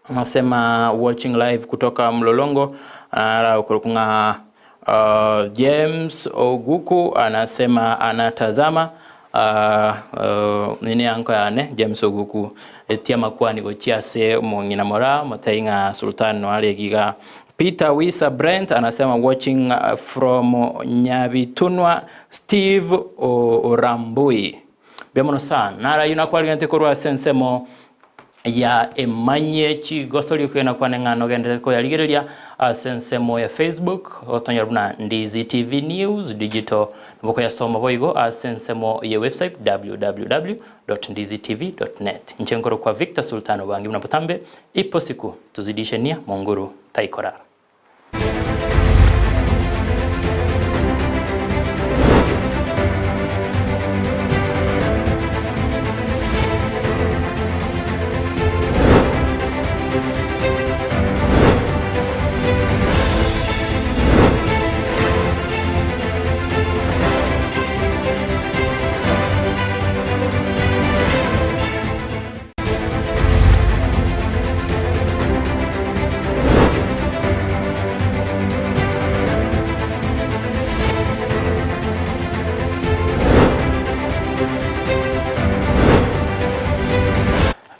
S3: anasema watching live kutoka Mlolongo ara ng'a James Oguku anasema anatazama nini anko yane James Oguku etia makwani gochiase mong'ina mora moteinga Sultan waregiga Peter Wisa Brent anasema watching from Nyabitunwa Steve Orambui bemono sana nara yuna kwaligente korwa sensemo ya emanye chigosori kwena kwane ng'ano gendere ko yarigereria ase ensemo ya Facebook otonyora buna Ndizi TV News Digital naboko yasoma boigo ase ensemo ya website www.ndizitv.net nchenkoro kwa Victor Sultano bangi mnapotambe ipo siku tuzidishe nia monguru taikorara.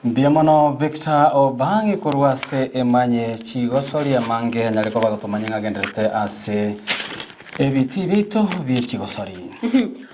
S16: Mbuya mono Victor Obangi korwa ase emanye chigosoria mange anyare koba gotomanya ng'agenderete ase ebiti biito bie chigosori.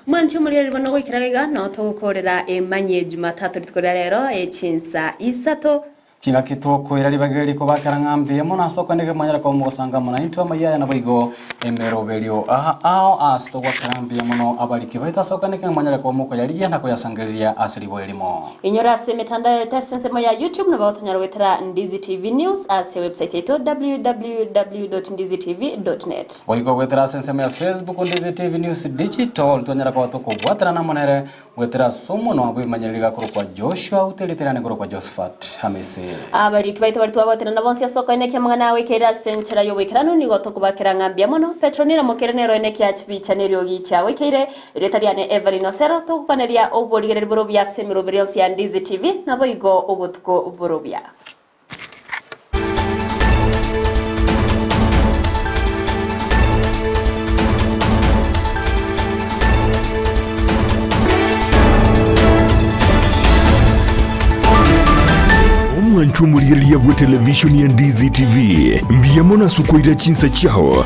S11: Mwanchi omoriereri bono goikera iga no togokorera emanye Jumatatu rituko ria rero echinsa isato.
S16: Chingaki tokoira ribaga rikobakera ng'a mbuya mono ase okwenderia mwanyare koba mogosanga mono intwe amaiyo aya naboigo emeroberio aa ao ase togwakera mbuya mono abariki baito ase okwenderia ng'a mwanyare koba mokoyarigia na koyasangereria ase riboyo erimo.
S11: Inyora ase emetandao yaito ase ensemo ya YouTube nabo otonyara goetera Ndizi TV News ase website yaito www.ndizitv.net.
S16: Boigo goetera ase ensemo ya Facebook Ndizi TV News Digital twanyara koba tokobwaterana amo nere Goetera ase omonwa bw'ebimanyererio igakorokwa Joshua, uterete erande korokwa Josephat. Hamisi.
S11: Abariki baito baria twabwaterana bonsi ase okoenekia amang'ana agoikeire ase enchera y'oboikeranu, nigo tokobakera ng'a mbuya mono. Petronila Mokere nere oenekia chibicha na eriogi chiagoikeire. Erieta riane Evelyn Osero, togokaneria oborigereria borobia ase emeroberi yonsi ya Ndizi TV, naboigo obotuko borobia.
S1: Omwancho omorigereria bwe televishoni ya Ndizi TV, mbuya mono ase okoira chinsa chiao.